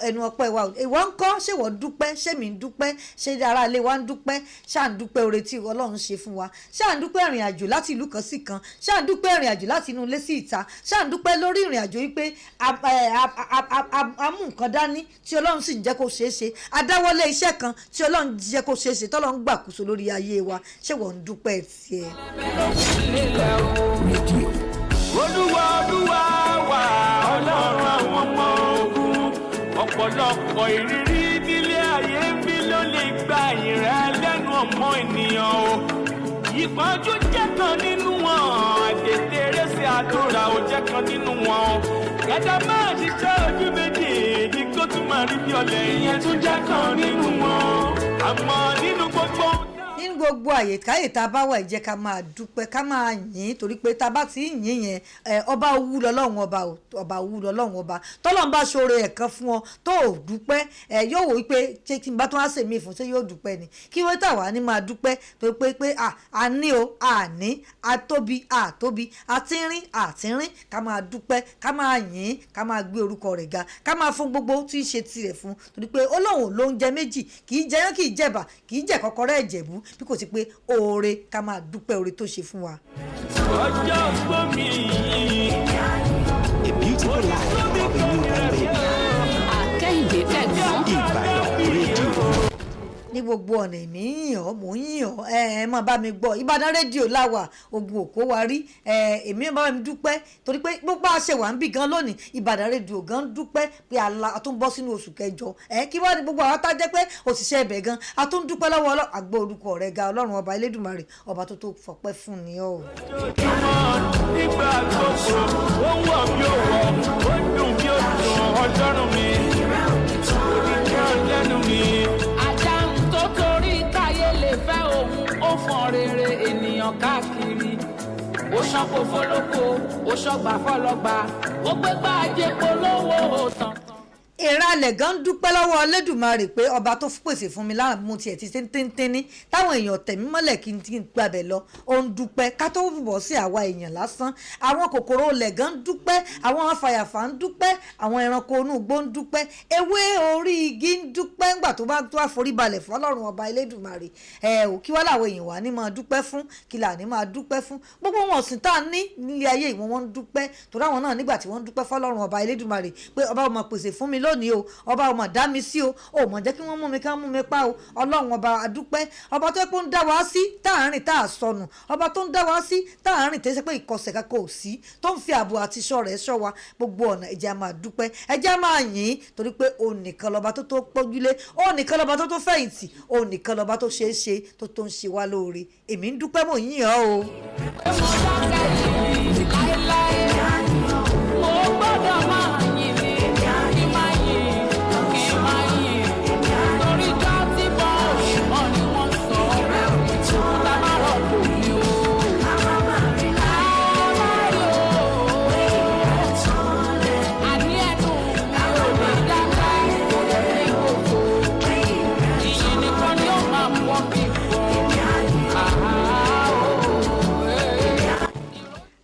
ẹnu ọpẹ́ wa ìwọ ń kọ́? Ṣé ìwọ dúpẹ́? Ṣé mi ń dúpẹ́? Ṣé ara ilé wa ń dúpẹ́? Ṣáà ń dúpẹ́ oore tí Ọlọ́run ṣe fún wa? Ṣáà ń dúpẹ́ ìrìn àjò láti ìlú kan sí kan? Ṣáà ń dúpẹ́ ìrìn àjò láti inú ilé sí ìta? Ṣáà ń dúpẹ́ lórí ìrìn àjò yìí pé a mú nǹkan dání tí Ọlọ́run sì ń jẹ́ kó ṣeé ṣe, adáwọ́lé iṣẹ́ kan tí Ọlọ́run jẹ́ kó ṣeé ṣe, tọ́lọ́run gbàkóso lórí ayé wa? Ṣé wọ́n ń dúpẹ́ tiẹ̀? Radio. Olúwa, Olúwa wà, Ọlọ́run àwọn ọmọ ogun. Ọ̀pọ̀lọpọ̀ ìrírí nílé ayé ń bí ló lè gba ìrẹ́ lẹ́nu ọmọ ènìyàn o. Ìpọ́njú jẹ́ kan nínú wọn, àtètè rẹ́sẹ̀ àdúrà ò jẹ́ kan nínú wọn o. Kẹta máa ṣiṣẹ́ ojú méjèèjì kó tún máa rí bí ọlẹ̀, ìyẹn tún jẹ́ kan nínú wọn. Àmọ́ nínú gbogbo Nínú gbogbo àyèkáyè tá a bá wà, ẹ jẹ́ ká máa dúpẹ́, ká máa yìn, torí pé tá a bá ti ń yìn yẹn ẹ, ọba owú lọ́lọ́run ọba o, ọba owú lọ́lọ́run ọba. Tọ́lọ́run bá ṣoore ẹ̀kan fún ọ tó ò dúpẹ́, ẹ yóò wò wípé ṣé kí n bá tó wá sèmi fún, ṣé yóò dúpẹ́ ni? Kí wọ́n tà wá ní máa dúpẹ́, torí pé à ní o, à ní, a tóbi, à tóbi, a tínrín, à tínrín. Ká máa dúpẹ́, ká máa yìn, ká máa gbé orúkọ rẹ̀ ga, ká máa fún gbogbo tí ń ṣe tirẹ̀ fún, torí pé ó lóun ló ń jẹ méjì, kì í jẹyán, kì í jẹ̀bà, kì í jẹ kọ́kọ́rọ́ ẹ̀jẹ̀bú, bí kò sí pé oore, ká máa dúpẹ́ oore tó ṣe fún wa. Ọjọ́ gbómi yìí. A beautiful life of a newborn baby. Akẹ́hìndé kẹ̀gbọ́n. Ìbàdàn Radio. Ní gbogbo ọ̀nà, èmi ń yìn ọ́, mò ń yìn ọ́. Ẹ ẹ máa bá mi gbọ́, Ìbàdàn Rédíò láwà, ogun òkó wa rí. Ẹ èmi bá mi dúpẹ́, torí pé gbogbo àṣẹ wà ń bì gan lónìí. Ìbàdàn Rédíò gan dúpẹ́ pé a tún bọ́ sínú oṣù kẹjọ. Ẹ kí wá ní gbogbo àwọn tá a jẹ́ pé òṣìṣẹ́ ibẹ̀ gan, a tún dúpẹ́ lọ́wọ́ Ọlọ́run. Àgbọ̀ orúkọ rẹ̀ ga, Ọlọ́run ọba Elédùmarè, ọba tó tó fọpẹ́ fún ni ọ́. Ojoojúmọ́, nígbà gbogbo, ó wọ̀ bí ó wọ̀, ó dùn bí ó dùn, Ọlọ́run mi oníkan lẹ́nu mi. Àdáhùn tó torí táyé lè fẹ́ òun, ó fọn rere ènìyàn káàkiri. Ó ṣánko fọlọ́kọ, ó ṣọgbà fọlọ́gba, ó gbégbá ajé polówó tán. Ìralẹ̀ gan dúpẹ́ lọ́wọ́ Olódùmarè pé ọba tó pèsè fún mi lára mo tiẹ̀ ti ṣe téńténí táwọn èèyàn tẹ̀mí mọ́lẹ̀ kí n ti gbàbẹ̀ lọ, ó ń dúpẹ́. Ká tó bọ̀ sí àwa èèyàn lásán, àwọn kòkòrò olẹ̀ gan dúpẹ́, àwọn afàyàfà ń dúpẹ́, àwọn ẹranko inú igbó ń dúpẹ́, ewé orí igi ń dúpẹ́ ńgbà tó bá tó àforíbalẹ̀ fọlọ́run ọba Elédùmarè. Ẹ ò kí wá làwọn èèyàn wà ní máa dúpẹ́ fún, kí là ní máa dúpẹ́ fún? Gbogbo wọn ọ̀sìn tá a ní nílé ayé ìwọ̀n wọn ń dúpẹ́, torí àwọn náà nígbà tí wọ́n ń dúpẹ́ fọlọ́run ọba Elédùmarè pé ọba ọmọ pèsè fún mi lónìí o, ọba ọmọ dá mi sí o, ò mọ̀ jẹ́ kí wọ́n mú mi ká mú mi pa o. Ọlọ́run ọba, adúpẹ́, ọba tó yẹ pé ó ń dá wa sí tá à ń rìn tá à sọnù, ọba tó ń dá wa sí tá à ń rìn tẹ́sẹ̀ pé ìkọsẹ̀ kankan ò sí, tó ń fi ààbò àti ìṣọ́ rẹ̀ ṣọ́ wa gbogbo ọ̀nà. Ẹ jẹ́ á máa dúpẹ́, ẹ jẹ́ á máa yìn, torí pé òun nìkan lọ́ba tó tó pọ́júlé, òun nìkan lọ́ba tó tó fẹ̀yìntì, òun nìkan lọ́ba tó ṣeé ṣe, tó tó ń ṣe wá lóore. Èmi ń dúpẹ́, mò ń yìn ọ́ o. Pé mo dákẹ́ yìí láéláé, mo gbọ́dọ̀ máa yìn ní, kí máa yìn, kí máa yìn. Torí ijọ́ tí bọ́ òṣùwọ̀n ni wọ́n sọ, òkúta má rọ̀pò mi o. Ká má rí o. Àní ẹnu mi ò ní dákẹ́ ní gbogbo. Ìyìn nìkan ni ó máa pọ̀ bí fọ́. Àá o, ee.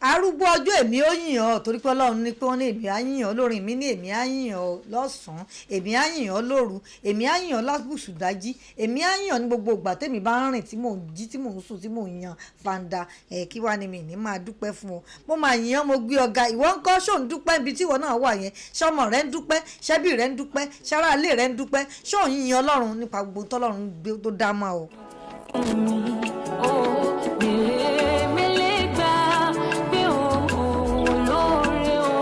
Arúgbó ọjọ́, èmi ó yìn ọ́, torí pé Ọlọ́run ní pé wọ́n ní èmi á yìn ọ́ lórin mi, ní èmi á yìn ọ́ lọ́sàn-án, èmi á yìn ọ́ lóru, èmi á yìn ọ́ lábùsù dájí, èmi á yìn ọ́ ní gbogbo ìgbà tèmi bá ń rìn, tí mò ń jí, tí mò ń sùn, tí mò ń yan fanda. Ẹ̀ kí wàá ní mi ní máa dúpẹ́ fún ọ? Mo máa yìn ọ́, mo gbé ọ ga. Ìwọ ń kọ́? Ṣó ń dúpẹ́ ibi tí ìwọ náà wà yẹn? Ṣọmọ rẹ ń dúpẹ́? Ṣẹ́bí rẹ ń dúpẹ́? Ṣará ilé rẹ ń dúpẹ́? Ṣó ń yin Ọlọ́run nípa gbogbo tọ́lọ́run gbé tó dá mọ́ ọ? Ó mele gbà pé o olóore o.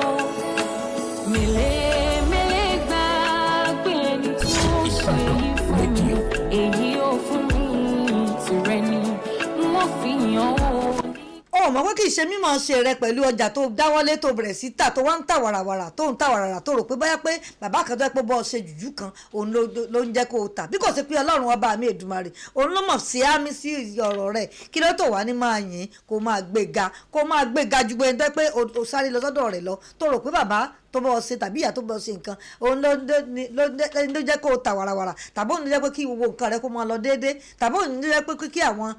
Mele mele gbà pé ẹni tó ṣe yìí fún mi, èyí ò fún mi tìrẹ ni. pé kì í ṣe mímọ̀ ṣe rẹ pẹ̀lú ọjà tó dáwọ́lé, tó bẹ̀rẹ̀ sí tà, tó wá ń tà wàràwàrà, tó ń tà wàràwàrà, tó rò pé báyà pé bàbá kan tó yẹ pé bọ́ ṣe jùjú kan òun ló ń jẹ́ kó o tà, bí kò sí pé Ọlọ́run ọba mi Èdùmàrè òun ló mọ̀ sí àmì sí ọ̀rọ̀ rẹ̀. Kí ló tó wà ní máa yìn, kó máa gbéga, kó máa gbéga ju pé ẹni pé o sáré lọ sọ́dọ̀ rẹ̀ lọ, tó rò pé bàbá tó bọ́ ṣe tàbí ìyá tó bọ́ ṣe nǹkan òun ló jẹ́ kó o tà wàràwàrà, tàbí òun ló jẹ́ pé kí gbogbo nǹkan rẹ kó máa lọ déédéé, tàbí òun ló jẹ́ pé kí àwọn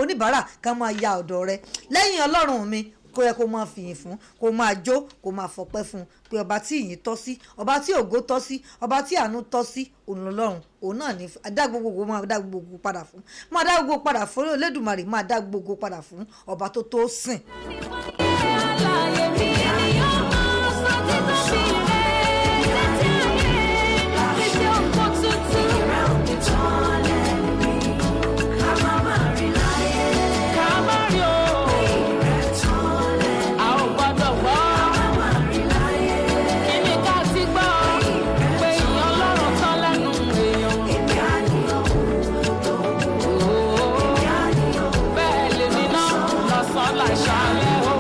oníbàárà kan máa ya ọ̀dọ̀ rẹ. Lẹ́yìn Ọlọ́run mi, kó yẹ kó máa fìyìn fún, kó máa jó, kó máa fọpẹ́ fún, pé ọba tí ìyìn tọ́ sí, ọba tí ògo tọ́ sí, ọba tí àánú tọ́ sí, òun lọ́lọ́run. Òun náà ní dá gbogbo, máa dá gbogbo padà fún, máa dá gbogbo padà fún Olódùmarè, máa dá gbogbo padà fún ọba tó tó sìn. Alààyè mi ni yóò máa sọ títóbi rẹ̀ títí ayé, títí òkú tuntun. Ká má rí o, a ò gbọ́dọ̀ gbọ́. Kí ni ká ti gbọ́? Pé ìyàn Ọlọ́run tán lẹ́nu èèyàn. Bẹ́ẹ̀ lèmi náà lọ́sàn-án làṣálẹ́ o.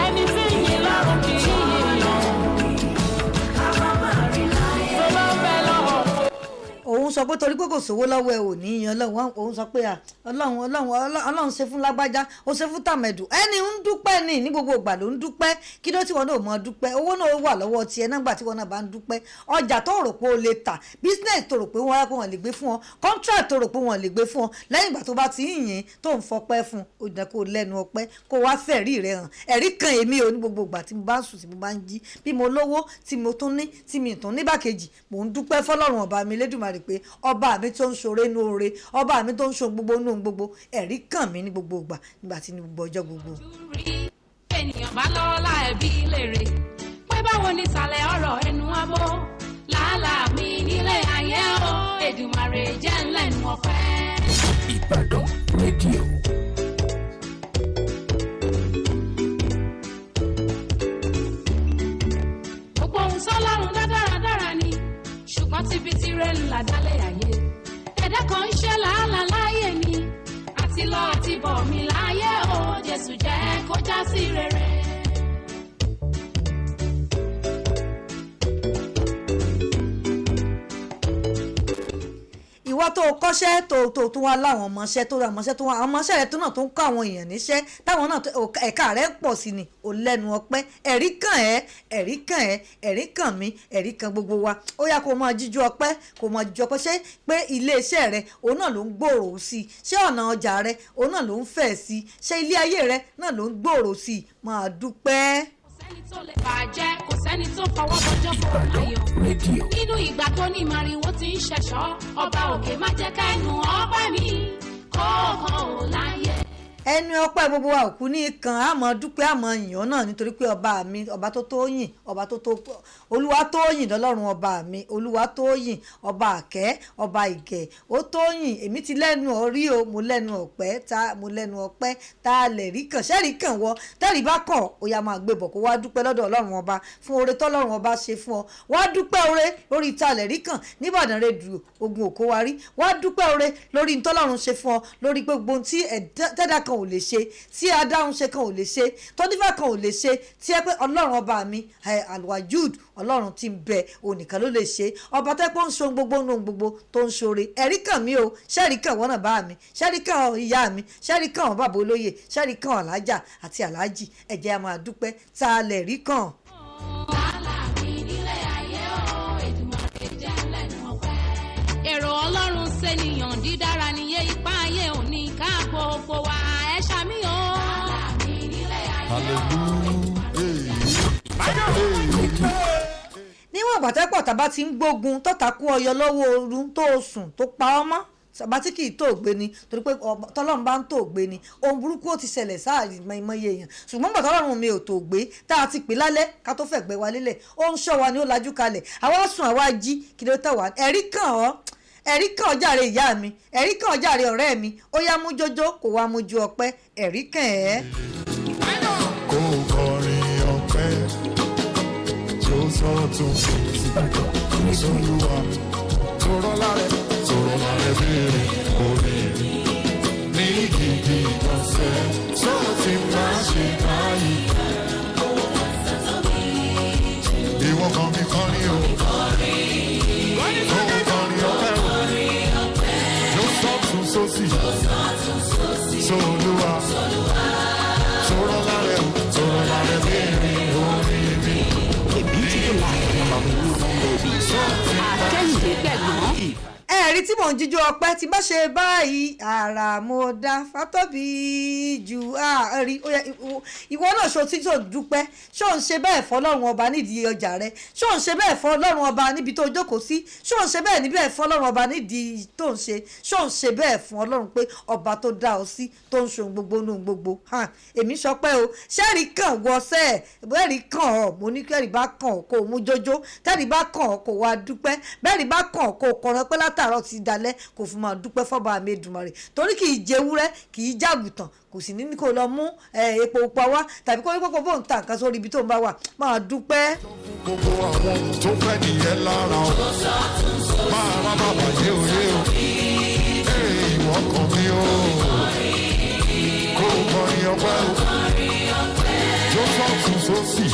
Ẹni tí ń yin lọ́run kì í yìnyàn. Tó bá ń bẹ lọ́wọ́. Òun sọ pé torí pé kò sówó lọ́wọ́ ẹ ò ní yan Ọlọ́run. Òun sọ pé à, Ọlọ́run, Ọlọ́run, Ọlọ́run ṣe fún lágbájá, ó ṣe fún tàmẹ̀dù. Ẹni ń dúpẹ́ ní gbogbo ìgbà ló ń dúpẹ́. Kí ló tí wọn náà mọ̀ dúpẹ́? Owó náà wà lọ́wọ́ tiẹ̀ nígbà tí wọn náà bá ń dúpẹ́. Ọjà tó rò pé o lè tà, business tó rò pé wọ́n wọ́n lè gbé fún ọ, contract tó rò pé wọ́n lè gbé fún ọ, lẹ́yìn ìgbà tó bá ti ń yìn, tó ń fọpẹ́ fún, ó dẹ̀ kó lẹ́nu ọpẹ́, kó wá fẹ̀rí rẹ̀ hàn. Ẹ̀rí kan èmi ò ní gbogbo ìgbà tí mo bá ń sùn, tí mo bá ń jí, bí mo lówó tí mo tún ní, tí mi tún ní bákejì, mò ń dúpẹ́ fọlọ́run ọba mi Lédùmarè pé ọba mi tó ń ṣoore nú oore, ọba mi tó ń ṣe gbogbo nú gbogbo. Ẹ̀rí kàn mí ní gbogbo ìgbà, nígbà tí ní gbogbo ọjọ́ gbogbo. Rí ènìyàn bá lọ́lá ẹbí lèrè pé báwo ni ìsàlẹ̀ ọ̀rọ̀ ẹnu abọ́ làálàá mi nílé ayé o, Èdùmàrè jẹ́ ńlẹ́nu ọpẹ́. Ìbàdàn rédíò. Gbogbo ohun sọ́lọ́run dá dáradára ni, ṣùgbọ́n tíbi tirẹ̀ ńlá dálé ayé. Ẹ̀dá kan ń ṣe làálàá láyé ni, àti lọ àti bọ̀ mí láyé o, Jésù jẹ́ kó já sí rere. Ìwọ tó o kọ́ṣẹ́, tó tún wá láwọn ọmọọṣẹ́, tó ra ọmọọṣẹ́, tó wá àwọn ọmọọṣẹ́ rẹ tó náà tó ń kọ́ àwọn èèyàn níṣẹ́, táwọn náà ẹ̀ka rẹ̀ ń pọ̀ sí ni, ò lẹ́nu ọpẹ́. Ẹ̀rí kàn ẹ́, ẹ̀rí kàn ẹ́, ẹ̀rí kàn mí, ẹ̀rí kàn gbogbo wa. Ó yá, kó o máa jíjú ọpẹ́, kó o máa jíjú ọpẹ́. Ṣé pé ilé iṣẹ́ rẹ òun náà ló ń gbòòrò sí i? Ṣé ọ̀nà ọjà rẹ òun náà ló ń fẹ̀ sí i? Ṣé ilé ayé rẹ náà ló ń gbòòrò sí i? Máa dúpẹ́. Kò sẹ́ni tó lè bàjẹ́, kò sẹ́ni tó fọwọ́ bọjọ́ kó Ìbàdàn ayọ̀. rédíò. Nínú ìgbà tó ní màrìwò tí ń ṣẹ̀ṣọ́, ọba òkè má jẹ́ ká ẹnu ọpẹ́ mi kọ̀ọ̀kan ò láyé. Ẹnu ọpẹ́ gbogbo wa òkú ní kan, àmọ́ dúpẹ́, àmọ́ yàn náà, nítorí pé ọba mi, ọba tó tó yìn, ọba tó tó, olúwa tó yìn lọ́lọ́run ọba mi, olúwa tó yìn, ọba àkẹ́, ọba ìgẹ̀, ó tó yìn. Èmi ti lẹ́nu orí o, mo lẹ́nu ọpẹ́ ta, mo lẹ́nu ọpẹ́ tá a lè rí kàn. Sẹ́rí kàn wọ tẹ́rì bá kàn, ó yá, máa gbé bọ̀, kó wá dúpẹ́ lọ́dọ̀ Ọlọ́run ọba fún oore tọ́lọ́run ọba ṣe fún ọ. Wá dúpẹ́ oore lórí tá a lè rí kàn níbàdàn rédíò, ogun òkó wa rí. Wá dúpẹ́ oore lórí ntọ́lọ́run ṣe fún ọ, lórí pé gbogbo ohun tí tẹ́dá kan ò lè ṣe, tí adáhùn ṣe kan ò lè ṣe, tọ́nífà kan ò lè ṣe, tí ẹ pé Ọlọ́run ọba mi Alwajud, Ọlọ́run tí ń bẹ, onìkan ló lè ṣe, ọba tẹ́ pé ó ń ṣe ohun gbogbo nínú ohun gbogbo, tó ń ṣoore. Ẹ̀rí kàn mí o, ṣẹ́rí kàn wọ́n náà bá mi, ṣẹ́rí kàn ìyá mi, ṣẹ́rí kàn bàbá olóyè, ṣẹ́rí kàn alájà àti aláàjì. Ẹ jẹ́ a máa dúpẹ́. Tá a lè rí kàn. Làálàá mi nílé ayé o, Èdùmàrè jẹ́ ńlẹ́nu ọpẹ́. Èrò Ọlọ́run ṣènìyàn dídára nìyẹn, ipá ayé òní ká gbogbo wa, ẹ ṣàmì o. Làálàá mi nílé ayé o. Níwọ̀n àgbàtẹ́pọ̀ tàbá ti ń gbógun tọ́ta kú ọyọ lọ́wọ́ ooru tó o sùn tó pa ọ́ mọ́, ọba tí kì í tó gbé ni, torí pé tọ́lọ́run bá ń tó gbé ni, ohun burúkú ó ti ṣẹlẹ̀ sáà ìmọ̀ye èèyàn. Ṣùgbọ́n bàtà Ọlọ́run mi ò tó gbé tá a ti pè lálẹ́ ká tó fẹ̀gbẹ́ wa lélẹ̀, ó ń ṣọ́ wa ni, ó lajú kalẹ̀, àwa sùn, àwa jí, kí ló tẹ̀ wá? Ẹ̀rí kàn ọ́, ẹ̀rí kàn ọ́ jàre ìyá mi, ẹ̀rí kàn ọ́ jàre ọ̀rẹ́ mi. Ó yá, mú jójó, kó wá mú ju ọpẹ́. Ẹ̀rí kàn ẹ́. Kó kọrin ọpẹ́ tó sọ́tún sólúwa, tòrọ́ lárẹ̀, tòrọ́ lárẹ̀ béèrè orí ní gidi ọ̀sẹ̀ tó ti máa ṣe báyìí. Ìwọ kan mi kọrin o. Kó o kọrin ọpẹ́ o. Jó sọ́tún sósì. Sólúwa. Sọ̀rọ̀ lárẹ̀ o. Sọ̀rọ̀ lárẹ̀ béèrè orin mi. A beautiful life of a newborn baby. Akẹ́hìndé gbẹ̀gbọ́n. Ẹ̀rí tí mò ń jíjó ọpẹ́ tí bá ṣe báyìí, ara mo dá fátóbi jù. Ẹ̀rí ó yẹ, ìwọ náà ṣo tí ṣò ń dúpẹ́, ṣò ń ṣe bẹ́ẹ̀ fọlọ́run ọba nídìí ọjà rẹ, ṣò ń ṣe bẹ́ẹ̀ fọlọ́run ọba níbi tó jókòó sí, ṣò ń ṣe bẹ́ẹ̀ níbẹ̀ fọlọ́run ọba nídìí tó ń ṣe, ṣò ń ṣe bẹ́ẹ̀ fún ọlọ́run pé ọba tó dá ọ sí, tó ń ṣe ohun gbogbo nínú gbogbo. Hàn, èmi sọpẹ́ o. Ṣẹ́ẹ̀rì kàn wọ sẹ́ẹ̀ bẹ́ẹ̀rì kàn ọ́, mo ní kẹ́rì bá kàn ọ́ kó o mú jójó, tẹ́rì bá kàn ọ́ kó o wá dúpẹ́, bẹ́ẹ̀rì bá kàn ọ́ kó o kọrin pé látàárọ̀ ti dalẹ́ kò fún máa dúpẹ́ fọ́ba àmì Èdùmàrè, torí kì í jẹ ewúrẹ́, kì í jàgùtàn, kò sì ní kó lọ mú epo pupa wá tàbí kó ní kókó bóun ta nǹkan sórí ibi tó ń bá wà, máa dúpẹ́. Gbogbo àwọn tó fẹ́ nìyẹn lára o. Máa rá bàbá yé o yé o. Ee, ìwọ kan mi o. Kó o kọrin ọpẹ́ o. Jó sọ́tún sósì.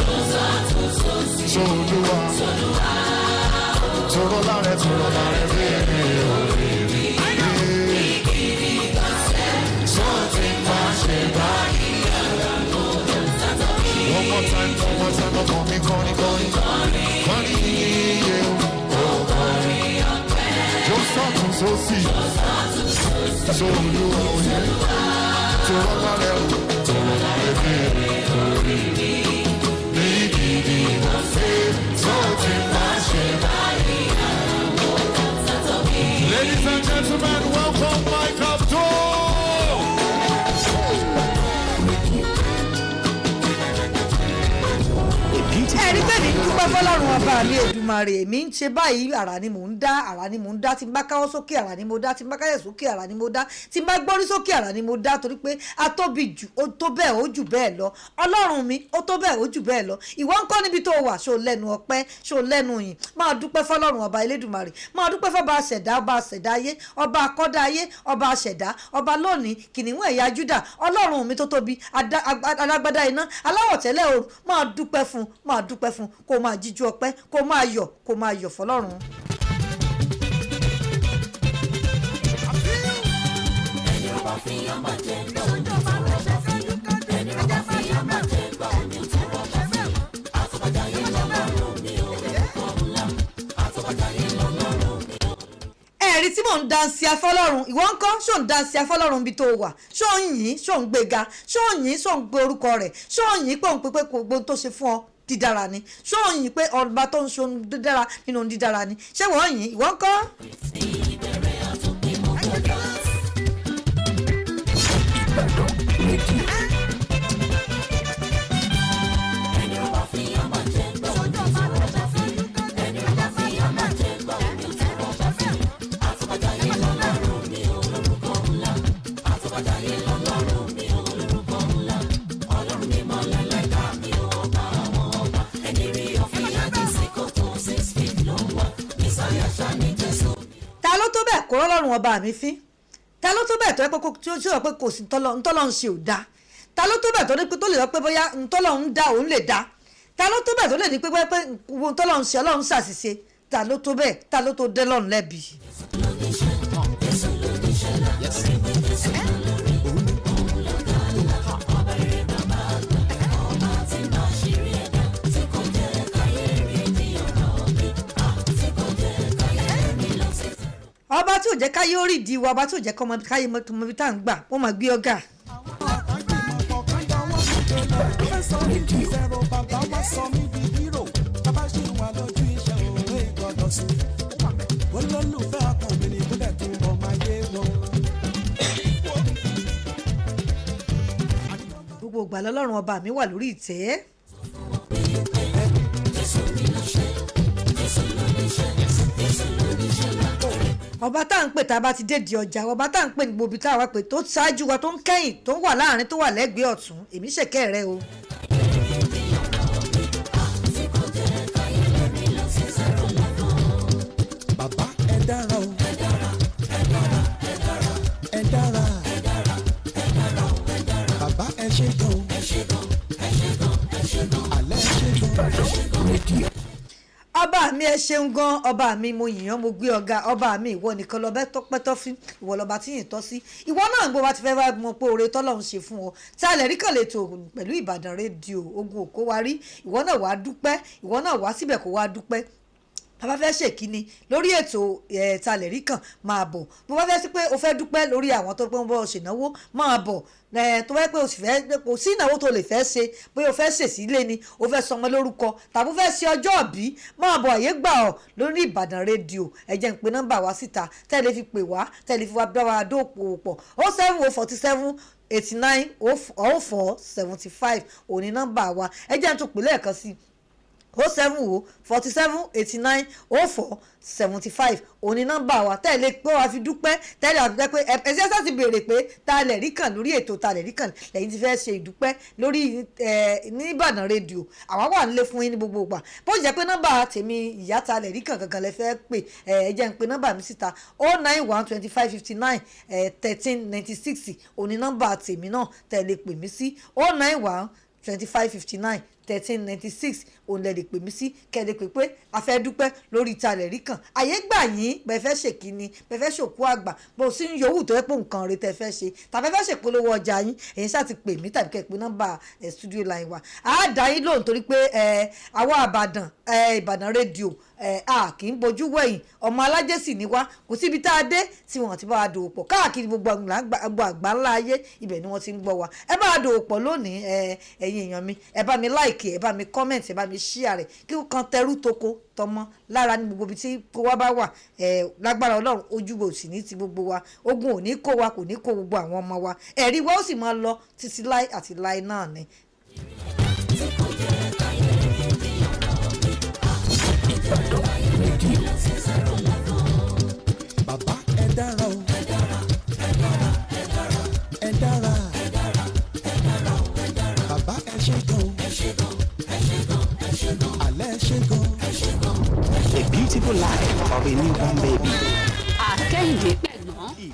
Sólúwa. Sọ̀rọ̀ lárẹ̀ sọ̀rọ̀ lárẹ̀ béèrè orin mi. Sọ́ọ̀tì máa ṣe báyìí. One more time, one more time, ọkàn mi kọrin kọrin. Kọrin iye o. Kọrin. Jó sọ́tún sósì. Sólúwa òye. Sọ̀rọ̀ lárẹ̀ o. Sọ̀rọ̀ lárẹ̀ béèrè orin mi. Ní gidi ọ̀sẹ̀ sọ́ọ̀tì máa ṣe báyìí. Ladies and gentlemen, welcome Mike Abdul. A beautiful Ẹ̀rí pé mi life dúpẹ́ fọlọ́run ọba mi Èdùmàrè. Èmi ń ṣe báyìí, àrà ni mò ń dá, àrà ni mò ń dá. Tí n bá káwọ́ sókè, àrà ni mo dá. Tí n bá káyẹ̀ sókè, àrà ni mo dá. Tí n bá gbórí sókè, àrà ni mo dá, torí pé a tóbi jù, ó tó bẹ́ẹ̀, ó jù bẹ́ẹ̀ lọ. Ọlọ́run mi, ó tó bẹ́ẹ̀, ó jù bẹ́ẹ̀ lọ. Ìwọ ń kọ́ níbi tó wà, ṣó lẹ́nu ọpẹ́, ṣó lẹ́nu yìn? Máa dúpẹ́ fọlọ́run ọba Elédùmarè, máa dúpẹ́ fọba àṣẹ̀dá, ọba àṣẹ̀dá ayé, ọba akọ́dá ayé, ọba àṣẹ̀dá, ọba lónìí, kìnìún ẹ̀yà Júdà, ọlọ́run mi tó tóbi, alágbádá iná aláwọ̀ tẹ́lẹ̀ oòrùn. Máa dúpẹ́ fún, máa dúpẹ́ fún, kó máa jíjú ọpẹ́, kó máa yọ̀, kó máa yọ̀ fọlọ́run. Ẹ̀rí tí mò ń dansi afọlọ́run, ìwọ ń kọ́, ṣó ń dansi afọlọ́run bí tó wà? Ṣó ń yìn, ṣó ń gbéga, ṣó ń yìn, ṣó ń gbé orúkọ rẹ̀, ṣó ń yìn pé òun pé kò gbóhun tó ṣe fún ọ dídára ni, ṣó ń yìn pé ọba tó ń ṣe ohun dídára nínú ohun dídára ni? Ṣé wọ́n yìn? Ìwọ ń kọ́? Ìbàdàn rédíò. Ta ló tó bẹ́ẹ̀ kó rọ́lọ́run ọba mi fín? Ta ló tó bẹ́ẹ̀ tó yẹ pé tí ó sọ pé kò sí ntọ́lọ́ ń ṣe ò dáa? Ta ló tó bẹ́ẹ̀ tó ní pé tó lè sọ pé bóyá ntọ́lọ́ ń dá òun lè dá? Ta ló tó bẹ́ẹ̀ tó lè ní pé bóyá pé gbogbo ntọ́lọ́ ń ṣe ọlọ́run ṣàṣìṣe? Ta ló tó bẹ́ẹ̀? Ta ló tó dé lọ́run lẹ́bi? Ọba tí ò jẹ́ káyé ó rìdí wa, ọba tí ò jẹ́ kọ́mọ káyé mọ ibi tá à ń gbà, wọ́n máa gbé ọ̀gá. Rédíò. Olólùfẹ́ ọkàn mi ni kúndẹ̀ tún bọ̀ máa yé wọn. Gbogbo ìgbà lọ́lọ́run ọba mi wà lórí ìtẹ́. Ọba tá à ń pè tá a bá ti dédìí ọjà, ọba tá à ń pè ní gbogbo ibi tá a wá pè, tó ṣáájú wa, tó ń kẹ́yìn, tó wà láàrin, tó wà lẹ́gbẹ̀ẹ́ ọ̀tún, èmi ṣèkẹ́ rẹ o. Bàbá ẹ dára o. Ẹ dára. Ẹ dára. Alẹ́ ṣe gan. Ìbàdàn rédíò. Ọba mi, ẹ ṣeun gan. Ọba mi, mo yìn ọ́, mo gbé ọ̀gá. Ọba mi, ìwọ nìkan lọ́bẹ̀ tọ́pẹ́tọ́ fún, ìwọ lọ́ba tí yìn tọ́ sí. Ìwọ náà gbọ́ bá ti fẹ́ wá mọ̀ pé oore tọ́lọ́run ṣe fún ọ tá a lè rí kàn lè tó pẹ̀lú Ìbàdàn Rédíò. Ogun òkó wa rí, ìwọ náà wàá dúpẹ́, ìwọ náà wàá síbẹ̀ kó wàá dúpẹ́. Bàbá fẹ́ ṣèkíni lórí ètò ẹ̀ ta lè rí kàn, máa bọ̀. Bó bá fẹ́ sí pé o fẹ́ dúpẹ́ lórí àwọn tó pé ń bọ́ ṣènáwó, máa bọ̀. Ẹ̀ tó bá yẹ pé o sì fẹ́, kò sí ìnáwó tó lè fẹ́ ṣe, bóyá o fẹ́ ṣèsílẹ̀ ni, o fẹ́ sọmọ lórúkọ, tàbí o fẹ́ ṣe ọjọ́ ìbí, máa bọ̀. Àyè gbà ọ́ lórí Ìbàdàn Rédíò. Ẹ jẹ́ n pe nọ́mbà wa síta tẹ́ lè fi pè wá, tẹ́ lè fi wá bá wa dóòpò pọ̀: 070 47 89 04 75 òní nọ́mbà wa. Ẹ jẹ́ n tún pè lẹ́ẹ̀kan sí i: 070 47 89 04 75 òní nọ́mbà wa tẹ́lẹ̀ pé wàá fi dúpẹ́ tẹ́lẹ̀ àti pé ẹ ẹ ṣe ti béèrè pé ta lẹ̀ rí kàn lórí ètò ta lẹ̀ rí kàn lẹ́yìn tí fẹ́ ṣe ìdúpẹ́ lórí ẹ ní Ìbàdàn Rédíò. Àwa wà nílé fún yín ní gbogbo ìgbà. Bó jẹ́ pé nọ́mbà tèmi, ìyá ta lẹ̀ rí kàn gangan lẹ fẹ́ pè, ẹ ẹ jẹ́ n pe nọ́mbà mi síta: 091 25 59 13 96 òní nọ́mbà tèmi náà tẹ́lẹ̀ pè mí sí. 091 25 59 13 96 òun lẹ lè pè mí sí, kẹ́ lè pè pé a fẹ́ dúpẹ́ lórí ìtalẹ̀ rí kàn. Àyè gbà yín. Bẹ́ẹ̀ fẹ́ ṣèkíni, bẹ́ẹ̀ fẹ́ ṣòkú àgbà, bó sì ń yòówù tó yẹ pé nǹkan rẹ tẹ́ fẹ́ ṣe, tàbí fẹ́ ṣèpolówó ọjà yín, èyí ṣáà ti pè mí tàbí kẹ́ pè nọ́mbà ẹ̀ studio line wa, á dá yín lóhùn, torí pé ẹ̀ àwa Àbàdàn ẹ̀ Ìbàdàn Rédíò ẹ̀ a kì í bojú wẹ̀yìn. Ọmọ alájẹ́ sì ní wá. Kò síbi tá a dé tí wọ́n ti bá wa dòwò pọ̀ káàkiri gbogbo àgbà ńlá ayé. Ibẹ̀ ni wọ́n ti ń gbọ́ wa. Ẹ bá wa dòwò pọ̀ lónìí. Ẹ ẹ̀yin èèyàn mi, ẹ bá mi like, ẹ bá mi comment, ẹ bá mi share rẹ̀ kí ó kan tẹrú toko tọmọ lára ní gbogbo ibi tí kó wá bá wà. Ẹ lágbára Ọlọ́run, ojú wo sì ní ti gbogbo wa. Ogun ò ní kó wa, kò ní kó gbogbo àwọn ọmọ wa. Ẹ̀rí wa ó sì máa lọ títí láì àti láì náà ni. Ìbàdàn rédíò. Bàbá, ẹ dára o. Ẹ dára. Ẹ dára. Bàbá, ẹ ṣé gan o. Alẹ́, ẹ ṣé gan. A beautiful life of a newborn baby. Àkẹ́hìndé pẹ̀gbọ́n.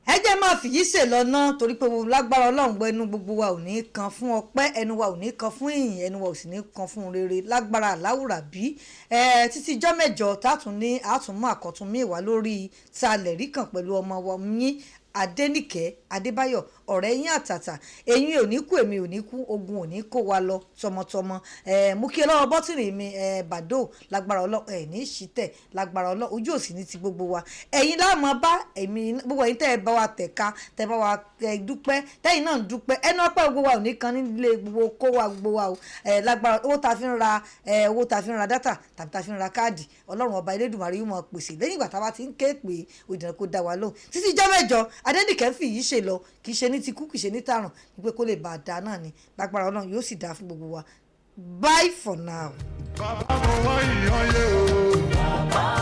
Ẹ jẹ́ máa fìyí ṣe lọ́nà, torí pé lágbára Ọlọ́run gbọ́, ẹnu gbogbo wa ò ní kan fún ọpẹ́, ẹnu wa ò ní kan fún ìyìn, ẹnu wa ò sì ní kan fún rere lágbára àláwùrà bí ẹ títí ijọ́ mẹ́jọ tààtún ní àtúnmú àkọ́tún míì wá lórí ta lẹ̀ rí kàn pẹ̀lú ọmọ wa yín, Adéníkẹ́ Adébáyọ̀, ọ̀rẹ́ yín àtàtà. Ẹ̀yin ò ní kú, èmi ò ní kú, ogun ò ní kó wa lọ tọmọtọmọ. Ẹ mú kí ọlọ́wọ́ bọ́tìrì mi ẹ bàdó. Lágbára ọlọ́ ẹ ní ṣítẹ̀, lágbára ọlọ́, ojú òsì ní ti gbogbo wa. Ẹ̀yin láàmú bá èmi, gbogbo ẹ̀yin tẹ́ ẹ bá wa tẹ̀ka, tẹ́ bá wa ẹ dúpẹ́, tẹ́yin náà ń dúpẹ́, ẹnu ọpẹ́ gbogbo wa ò ní kan nílé gbogbo kó wa gbogbo wa o. Ẹ lágbára owó tá a fi ń ra ẹ owó tá a fi ń ra data tàbí tá a fi ń ra káàdì, Ọlọ́run Ọba Elédùmarè yóò máa pèsè lẹ́yìn ìgbà tá a bá ti ń ké pé òdìrán kó dá wa lóhùn. Títí ijọ́ mẹ́jọ, Adénìkẹ́ ń fi yìí ṣe lọ. Kì í ṣe ní ti kú, kì í ṣe ní tàrùn, ní pé kó lè bá a dáa náà ni. Lágbára Ọlọ́run, yóò sì dáa fún gbogbo wa. Bye for now. Bàbá, mo wá ìyàn yé o.